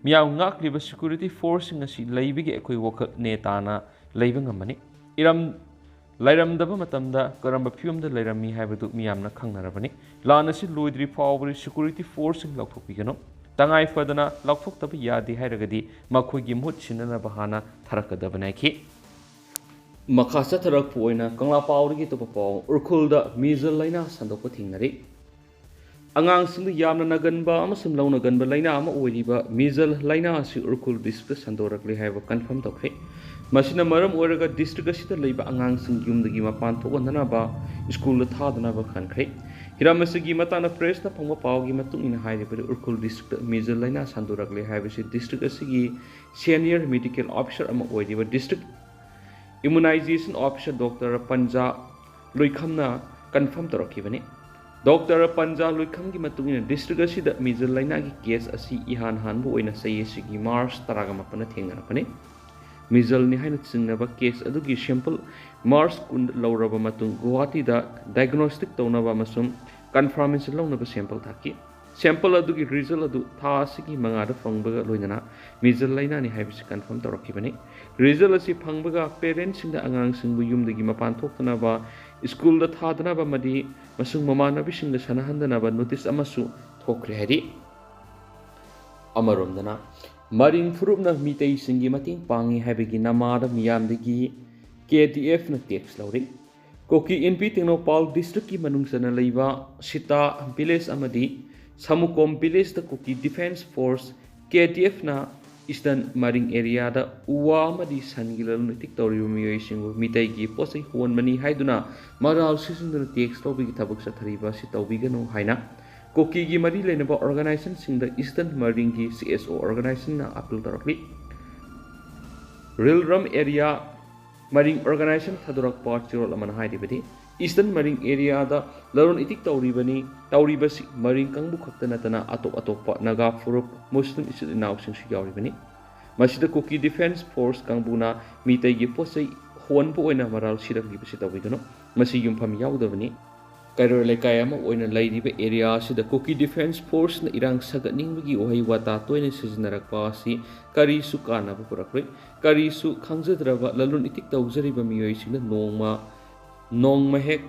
ꯃꯤꯌꯥꯝ ꯉꯥꯛꯂꯤꯕ ꯁꯦꯀ꯭ꯌꯨꯔꯤꯇꯤ ꯐꯣꯔꯁꯁꯤꯡ ꯑꯁꯤ ꯂꯩꯕꯒꯤ ꯑꯩꯈꯣꯏ ꯋꯥꯈꯜ ꯅꯦꯇꯥꯅ ꯂꯩꯕ ꯉꯝꯕꯅꯤ꯫ ꯏꯔꯝ ꯂꯩꯔꯝꯗꯕ ꯃꯇꯝꯗ ꯀꯔꯝꯕ ꯐꯤꯕꯝꯗ ꯂꯩꯔꯝꯃꯤ ꯍꯥꯏꯕꯗꯨ ꯃꯤꯌꯥꯝꯅ ꯈꯪꯅꯔꯕꯅꯤ꯫ ꯂꯥꯟ ꯑꯁꯤ ꯂꯣꯏꯗ꯭ꯔꯤ ꯐꯥꯎꯕꯗꯤ ꯁꯦꯀ꯭ꯌꯨꯔꯤꯇꯤ ꯐꯣꯔꯁꯁꯤꯡ ꯂꯧꯊꯣꯛꯄꯤꯒꯅꯨ꯫ ꯇꯉꯥꯏ ꯐꯗꯅ ꯂꯧꯊꯣꯛꯇꯕ ꯌꯥꯗꯦ ꯍꯥꯏꯔꯒꯗꯤ ꯃꯈꯣꯏꯒꯤ ꯃꯍꯨꯠ ꯁꯤꯟꯅꯅꯕ ꯍꯥꯟꯅ ꯊꯥꯔꯛꯀꯗꯕꯅꯤ ꯍꯥꯏꯈꯤ꯫ ꯃꯈꯥ ꯆꯠꯊꯔꯛꯄ ꯑꯣꯏꯅ ꯀꯪꯂꯥ ꯄꯥꯎꯗꯒꯤ ꯑꯇꯣꯞꯄ ꯄꯥꯎ꯫ ꯎꯔꯈꯨꯜꯗ ꯃꯤꯖꯜ ꯂꯥꯏꯅꯥ ꯁꯟꯗꯣꯛꯄ ꯊꯦꯡꯅꯔꯤ꯫ ꯑꯉꯥꯡꯁꯤꯡꯗ ꯌꯥꯝꯅ ꯅꯥꯒꯟꯕ ꯑꯃꯁꯨꯡ ꯂꯧꯅꯒꯟꯕ ꯂꯥꯏꯅꯥ ꯑꯃ ꯑꯣꯏꯔꯤꯕ ꯃꯤꯖꯜ ꯂꯥꯏꯅꯥ ꯑꯁꯤ ꯎꯔꯈꯨꯜ ꯗꯤꯁꯇ꯭ꯔꯤꯛꯇ ꯁꯟꯗꯣꯔꯛꯂꯦ ꯍꯥꯏꯕ ꯀꯟꯐꯥꯔꯝ ꯇꯧꯈ꯭ꯔꯦ꯫ ꯃꯁꯤꯅ ꯃꯔꯝ ꯑꯣꯏꯔꯒ ꯗꯤꯁꯇ꯭ꯔꯤꯛ ꯑꯁꯤꯗ ꯂꯩꯕ ꯑꯉꯥꯡꯁꯤꯡ ꯌꯨꯝꯗꯒꯤ ꯃꯄꯥꯟ ꯊꯣꯛꯍꯟꯗꯅꯕ ꯁ꯭ꯀꯨꯜꯗ ꯊꯥꯗꯅꯕ ꯈꯟꯈ꯭ꯔꯦ꯫ ꯍꯤꯔꯝ ꯑꯁꯤꯒꯤ ꯃꯇꯥꯡꯗ ꯄ꯭ꯔꯦꯁꯅ ꯐꯪꯕ ꯄꯥꯎꯒꯤ ꯃꯇꯨꯡ ꯏꯟꯅ, ꯍꯥꯏꯔꯤꯕꯗꯤ ꯎꯔꯈꯨꯜ ꯗꯤꯁꯇ꯭ꯔꯤꯛꯇ ꯃꯤꯖꯜ ꯂꯥꯏꯅꯥ ꯁꯟꯗꯣꯔꯛꯂꯦ ꯍꯥꯏꯕꯁꯤ ꯗꯤꯁꯇ꯭ꯔꯤꯛ ꯑꯁꯤꯒꯤ ꯁꯦꯅꯤꯌꯔ ꯃꯦꯗꯤꯀꯦꯜ ꯑꯣꯐꯤꯁꯔ ꯑꯃ ꯑꯣꯏꯔꯤꯕ district immunization officer doctor Panja ꯂꯨꯏꯈꯝꯅ ꯀꯟꯐꯥꯔꯝ ꯇꯧꯔꯛꯈꯤꯕꯅꯤ꯫ ꯗꯣꯛꯇꯔ ꯄꯟꯖꯥ ꯂꯨꯏꯈꯝꯒꯤ ꯃꯇꯨꯡ ꯏꯟꯅ, ꯗꯤꯁꯇ꯭ꯔꯤꯛ ꯑꯁꯤꯗ ꯃꯤꯖꯜ ꯂꯥꯏꯅꯥꯒꯤ ꯀꯦꯁ ꯑꯁꯤ ꯏꯍꯥꯟ ꯍꯥꯟꯕ ꯑꯣꯏꯅ ꯆꯍꯤ ꯑꯁꯤꯒꯤ ꯃꯥꯔꯆ ꯇꯔꯥꯒ ꯃꯥꯄꯟꯗ ꯊꯦꯡꯅꯔꯛꯄꯅꯤ꯫ ꯃꯤꯖꯜꯅꯤ ꯍꯥꯏꯅ ꯆꯤꯡꯅꯕ ꯀꯦꯁ ꯑꯗꯨꯒꯤ ꯁꯦꯝꯄꯜ ꯃꯥꯔꯆ ꯀꯨꯟꯗ ꯂꯧꯔꯕ ꯃꯇꯨꯡ, ꯒꯨꯋꯥꯍꯥꯇꯤꯗ ꯗꯥꯏꯒꯅꯣꯁꯇꯤꯛ ꯇꯧꯅꯕ ꯑꯃꯁꯨꯡ ꯀꯟꯐꯥꯔꯃꯦꯁꯟ ꯂꯧꯅꯕ ꯁꯦꯝꯄꯜ ꯊꯥꯈꯤ꯫ ꯁꯦꯝꯄꯜ ꯑꯗꯨꯒꯤ ꯔꯤꯖꯜ ꯑꯗꯨ ꯊꯥ ꯑꯁꯤꯒꯤ ꯃꯉꯥꯗ ꯐꯪꯕꯒ ꯂꯣꯏꯅꯅ ꯃꯤꯖꯜ ꯂꯥꯏꯅꯥꯅꯤ ꯍꯥꯏꯕꯁꯤ ꯀꯟꯐꯥꯔꯝ ꯇꯧꯔꯛꯈꯤꯕꯅꯤ꯫ ꯔꯤꯖꯜ ꯑꯁꯤ ꯐꯪꯕꯒ ꯄꯦꯔꯦꯟꯠꯁꯤꯡꯗ ꯑꯉꯥꯡꯁꯤꯡꯕꯨ ꯌꯨꯝꯗꯒꯤ ꯃꯄꯥꯟ ꯊꯣꯛꯇꯅꯕ ꯁ꯭ꯀꯨꯜꯗ ꯊꯥꯗꯅꯕ ꯑꯃꯗꯤ ꯃꯁꯨꯡ ꯃꯃꯥꯟꯅꯕꯤꯁꯤꯡꯒ ꯁꯥꯟꯅꯍꯟꯗꯅꯕ ꯅꯣꯇꯤꯁ ꯑꯃꯁꯨ ꯊꯣꯛꯈ꯭ꯔꯦ ꯍꯥꯏꯔꯤ꯫ ꯑꯃꯔꯣꯝꯗꯅ, ꯃꯔꯤꯡ ꯐꯨꯔꯨꯞꯅ ꯃꯤꯇꯩꯁꯤꯡꯒꯤ ꯃꯇꯦꯡ ꯄꯥꯡꯉꯤ ꯍꯥꯏꯕꯒꯤ ꯅꯃꯥꯗ ꯃꯤꯌꯥꯝꯗꯒꯤ ꯀꯦ ꯗꯤ ꯑꯦꯐꯅ ꯇꯦꯛꯁ ꯂꯧꯔꯤ꯫ ꯀꯨꯀꯤ ꯏꯟꯄꯤ ꯇꯦꯡꯅꯧꯄꯥꯜ ꯗꯤꯁꯇ꯭ꯔꯤꯛꯀꯤ ꯃꯅꯨꯡ ꯆꯟꯅ ꯂꯩꯕ ꯁꯤꯇꯥ ꯚꯤꯂꯦꯖ ꯑꯃꯗꯤ ꯁꯃꯨꯀꯣꯝ ꯚꯤꯂꯦꯖꯇ ꯀꯨꯀꯤ ꯗꯤꯐꯦꯟꯁ ꯐꯣꯔꯁ, ꯀꯦ ꯗꯤ ꯑꯦꯐꯅ ꯏꯁꯇꯔꯟ ꯃꯔꯤꯡ ꯑꯦꯔꯤꯌꯥꯗ ꯎ ꯋꯥ ꯑꯃꯗꯤ ꯁꯟꯒꯤ ꯂꯂꯣꯟ ꯏꯇꯤꯛ ꯇꯧꯔꯤꯕ ꯃꯤꯑꯣꯏꯁꯤꯡꯕꯨ ꯃꯤꯇꯩꯒꯤ ꯄꯣꯠ ꯆꯩ ꯍꯣꯟꯕꯅꯤ ꯍꯥꯏꯗꯨꯅ ꯃꯔꯥꯜ ꯁꯤꯖꯤꯟꯅꯗꯨꯅ ꯇꯦꯛꯁ ꯂꯧꯕꯒꯤ ꯊꯕꯛ ꯆꯠꯊꯔꯤꯕ ꯑꯁꯤ ꯇꯧꯕꯤꯒꯅꯨ ꯍꯥꯏꯅ ꯀꯨꯀꯤꯒꯤ ꯃꯔꯤ ꯂꯩꯅꯕ ꯑꯣꯔꯒꯅꯥꯏꯖꯦꯁꯟꯁꯤꯡꯗ ꯏꯁꯇꯔꯟ ꯃꯔꯤꯡꯒꯤ ꯁꯤ ꯑꯦꯁ ꯑꯣ ꯑꯣꯔꯒꯅꯥꯏꯖꯦꯁꯟꯅ ꯑꯥꯄꯤꯜ ꯇꯧꯔꯛꯂꯤ꯫ ꯔꯤꯜꯔꯝ ꯑꯦꯔꯤꯌꯥ ꯃꯔꯤꯡ ꯑꯣꯔꯒꯅꯥꯏꯖꯦꯁꯟ ꯊꯥꯗꯣꯔꯛꯄ ꯆꯦꯔꯣꯜ ꯑꯃꯅ ꯍꯥꯏꯔꯤꯕꯗꯤ, ꯏꯁꯇꯔꯟ ꯃꯔꯤꯡ ꯑꯦꯔꯤꯌꯥꯗ ꯂꯂꯣꯟ ꯏꯇꯤꯛ ꯇꯧꯔꯤꯕꯅꯤ, ꯇꯧꯔꯤꯕꯁꯤ ꯃꯔꯤꯡ ꯀꯥꯡꯕꯨ ꯈꯛꯇ ꯅꯠꯇꯅ ꯑꯇꯣꯞ ꯑꯇꯣꯞꯄ ꯅꯥꯒꯥ ꯐꯨꯔꯨꯞ, ꯃꯨꯁꯂꯤꯝ ꯏꯆꯤꯜ ꯏꯅꯥꯎꯁꯤꯡꯁꯨ ꯌꯥꯎꯔꯤꯕꯅꯤ꯫ ꯃꯁꯤꯗ ꯀꯨꯀꯤ ꯗꯤꯐꯦꯟꯁ ꯐꯣꯔꯁ ꯀꯥꯡꯕꯨꯅ ꯃꯤꯇꯩꯒꯤ ꯄꯣꯠ ꯆꯩ ꯍꯣꯟꯕ ꯑꯣꯏꯅ ꯃꯔꯥꯜ ꯁꯤꯔꯛꯂꯤꯕꯁꯤ ꯇꯧꯕꯤꯒꯅꯨ꯫ ꯃꯁꯤ ꯌꯨꯝꯐꯝ ꯌꯥꯎꯗꯕꯅꯤ꯫ ꯀꯩꯔꯣꯏ ꯂꯩꯀꯥꯏ ꯑꯃ ꯑꯣꯏꯅ ꯂꯩꯔꯤꯕ ꯑꯦꯔꯤꯌꯥ ꯑꯁꯤꯗ ꯀꯨꯀꯤ ꯗꯤꯐꯦꯟꯁ ꯐꯣꯔꯁꯅ ꯏꯔꯥꯡ ꯁꯥꯒꯠꯅꯤꯡꯕꯒꯤ ꯋꯥꯍꯩ ꯋꯥꯇꯥ ꯇꯣꯏꯅ ꯁꯤꯖꯤꯟꯅꯔꯛꯄ ꯑꯁꯤ ꯀꯔꯤꯁꯨ ꯀꯥꯟꯅꯕ ꯄꯨꯔꯛꯂꯣꯏ꯫ ꯀꯔꯤꯁꯨ ꯈꯪꯖꯗ꯭ꯔꯕ ꯂꯂꯣꯟ ꯏꯇꯤꯛ ꯇꯧꯖꯔꯤꯕ ꯃꯤꯑꯣꯏꯁꯤꯡꯅ ꯅꯣꯡꯃ ꯅꯣꯡꯃ ꯍꯦꯛ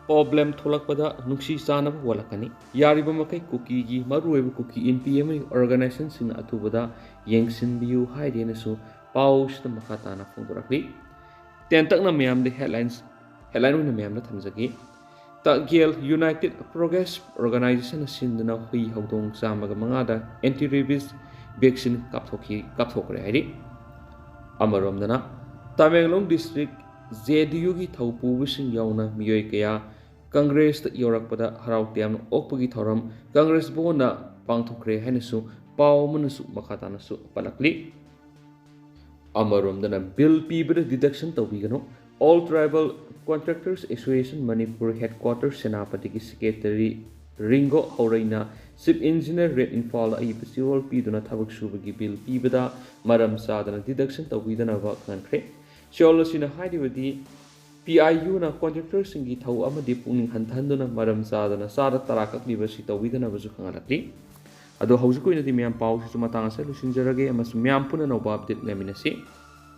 ꯄ꯭ꯔꯣꯕ꯭ꯂꯦꯝ ꯊꯣꯛꯂꯛꯄꯗ ꯅꯨꯡꯁꯤ ꯆꯥꯟꯅꯕ ꯋꯥꯠꯂꯛꯀꯅꯤ꯫ ꯌꯥꯔꯤꯕ ꯃꯈꯩ ꯀꯨꯀꯤꯒꯤ, ꯃꯔꯨꯑꯣꯏꯕ ꯀꯨꯀꯤ ꯏꯟꯄꯤ ꯑꯃꯒꯤ ꯑꯣꯔꯒꯅꯥꯏꯖꯦꯁꯟꯁꯤꯡꯅ ꯑꯊꯨꯕꯗ ꯌꯦꯡꯁꯤꯟꯕꯤꯌꯨ ꯍꯥꯏꯔꯤ ꯍꯥꯏꯅꯁꯨ ꯄꯥꯎꯁꯤꯗ ꯃꯈꯥ ꯇꯥꯅ ꯐꯣꯡꯗꯣꯔꯛꯂꯤ꯫ ꯇꯦꯟꯇꯛꯅ ꯃꯌꯥꯝꯗ ꯍꯦꯗꯂꯥꯏꯟꯁ, ꯍꯦꯗꯂꯥꯏꯟ ꯑꯣꯏꯅ ꯃꯌꯥꯝꯗ ꯊꯝꯖꯒꯦ꯫ ꯇꯥꯛꯌꯦꯜ ꯌꯨꯅꯥꯏꯇꯦꯗ ꯄ꯭ꯔꯣꯒ꯭ꯔꯦꯁ ꯑꯣꯔꯒꯅꯥꯏꯖꯦꯁꯟꯅ ꯁꯤꯟꯗꯨꯅ ꯍꯨꯏ ꯍꯧꯗꯣꯡ ꯆꯥꯝꯃꯒ ꯃꯉꯥꯗ ꯑꯦꯟꯇꯤ ꯔꯦꯕꯤꯁ ꯚꯦꯛꯁꯤꯟ ꯀꯥꯞꯊꯣꯛꯈꯤ, ꯀꯥꯞꯊꯣꯛꯈ꯭ꯔꯦ ꯍꯥꯏꯔꯤ꯫ ꯑꯃꯔꯣꯝꯗꯅ, ꯇꯃꯦꯡꯂꯣꯡ ꯗꯤꯁꯇ꯭ꯔꯤꯛ ꯖꯦ ꯗꯤ ꯌꯨꯒꯤ ꯊꯧꯄꯨꯕꯁꯤꯡ ꯌꯥꯎꯅ ꯃꯤꯑꯣꯏ ꯀꯌꯥ ꯀꯪꯒ꯭ꯔꯦꯁꯇ ꯌꯧꯔꯛꯄꯗ ꯍꯔꯥꯎ ꯇꯌꯥꯝꯅ ꯑꯣꯛꯄꯒꯤ ꯊꯧꯔꯝ ꯀꯪꯒ꯭ꯔꯦꯁ ꯚꯕꯟꯗ ꯄꯥꯡꯊꯣꯛꯈ꯭ꯔꯦ ꯍꯥꯏꯅꯁꯨ ꯄꯥꯎ ꯑꯃꯅꯁꯨ ꯃꯈꯥ ꯇꯥꯅꯁꯨ ꯄꯜꯂꯛꯂꯤ꯫ ꯑꯃꯔꯣꯝꯗꯅ, ꯕꯤꯜ ꯄꯤꯕꯗ ꯗꯤꯗꯛꯁꯟ ꯇꯧꯕꯤꯒꯅꯨ꯫ All Tribal Contractors Association Manipur Headquarter ꯁꯦꯅꯥꯄꯇꯤꯒꯤ ꯁꯦꯀ꯭ꯔꯦꯇꯔꯤ ꯔꯤꯡꯒꯣ ꯍꯧꯔꯩꯅ ꯆꯤꯐ ꯏꯟꯖꯤꯅꯤꯌꯔ ꯔꯦꯠ ꯏꯝꯐꯥꯜꯗ ꯑꯏꯕ ꯆꯦꯔꯣꯜ ꯄꯤꯗꯨꯅ ꯊꯕꯛ ꯁꯨꯕꯒꯤ ꯕꯤꯜ ꯄꯤꯕꯗ ꯃꯔꯝ ꯆꯥꯗꯅ ꯗꯤꯗꯛꯁꯟ ꯇꯧꯕꯤꯗꯅꯕ ꯈꯪꯍꯟꯈ꯭ꯔꯦ꯫ ꯆꯦꯔꯣꯜ ꯑꯁꯤꯅ ꯍꯥꯏꯔꯤꯕꯗꯤ, ꯄꯤ ꯑꯥꯏ ꯌꯨꯅ ꯀꯣꯟꯇ꯭ꯔꯦꯛꯇꯔꯁꯤꯡꯒꯤ ꯊꯧ ꯑꯃꯗꯤ ꯄꯨꯛꯅꯤꯡ ꯍꯟꯊꯍꯟꯗꯨꯅ ꯃꯔꯝ ꯆꯥꯗꯅ ꯆꯥꯗ ꯇꯔꯥ ꯀꯛꯂꯤꯕ ꯑꯁꯤ ꯇꯧꯕꯤꯗꯅꯕꯁꯨ ꯈꯪꯍꯜꯂꯛꯂꯤ꯫ ꯑꯗꯣ ꯍꯧꯖꯤꯛꯀꯤ ꯑꯣꯏꯅꯗꯤ ꯃꯌꯥꯝ ꯄꯥꯎꯁꯤꯁꯨ ꯃꯇꯥꯡ ꯑꯁꯤꯗ ꯂꯣꯏꯁꯤꯟꯖꯔꯒꯦ ꯑꯃꯁꯨꯡ ꯃꯌꯥꯝ ꯄꯨꯟꯅ ꯑꯅꯧꯕ ꯑꯞꯗꯦꯠ ꯂꯩꯃꯤꯟꯅꯁꯤ꯫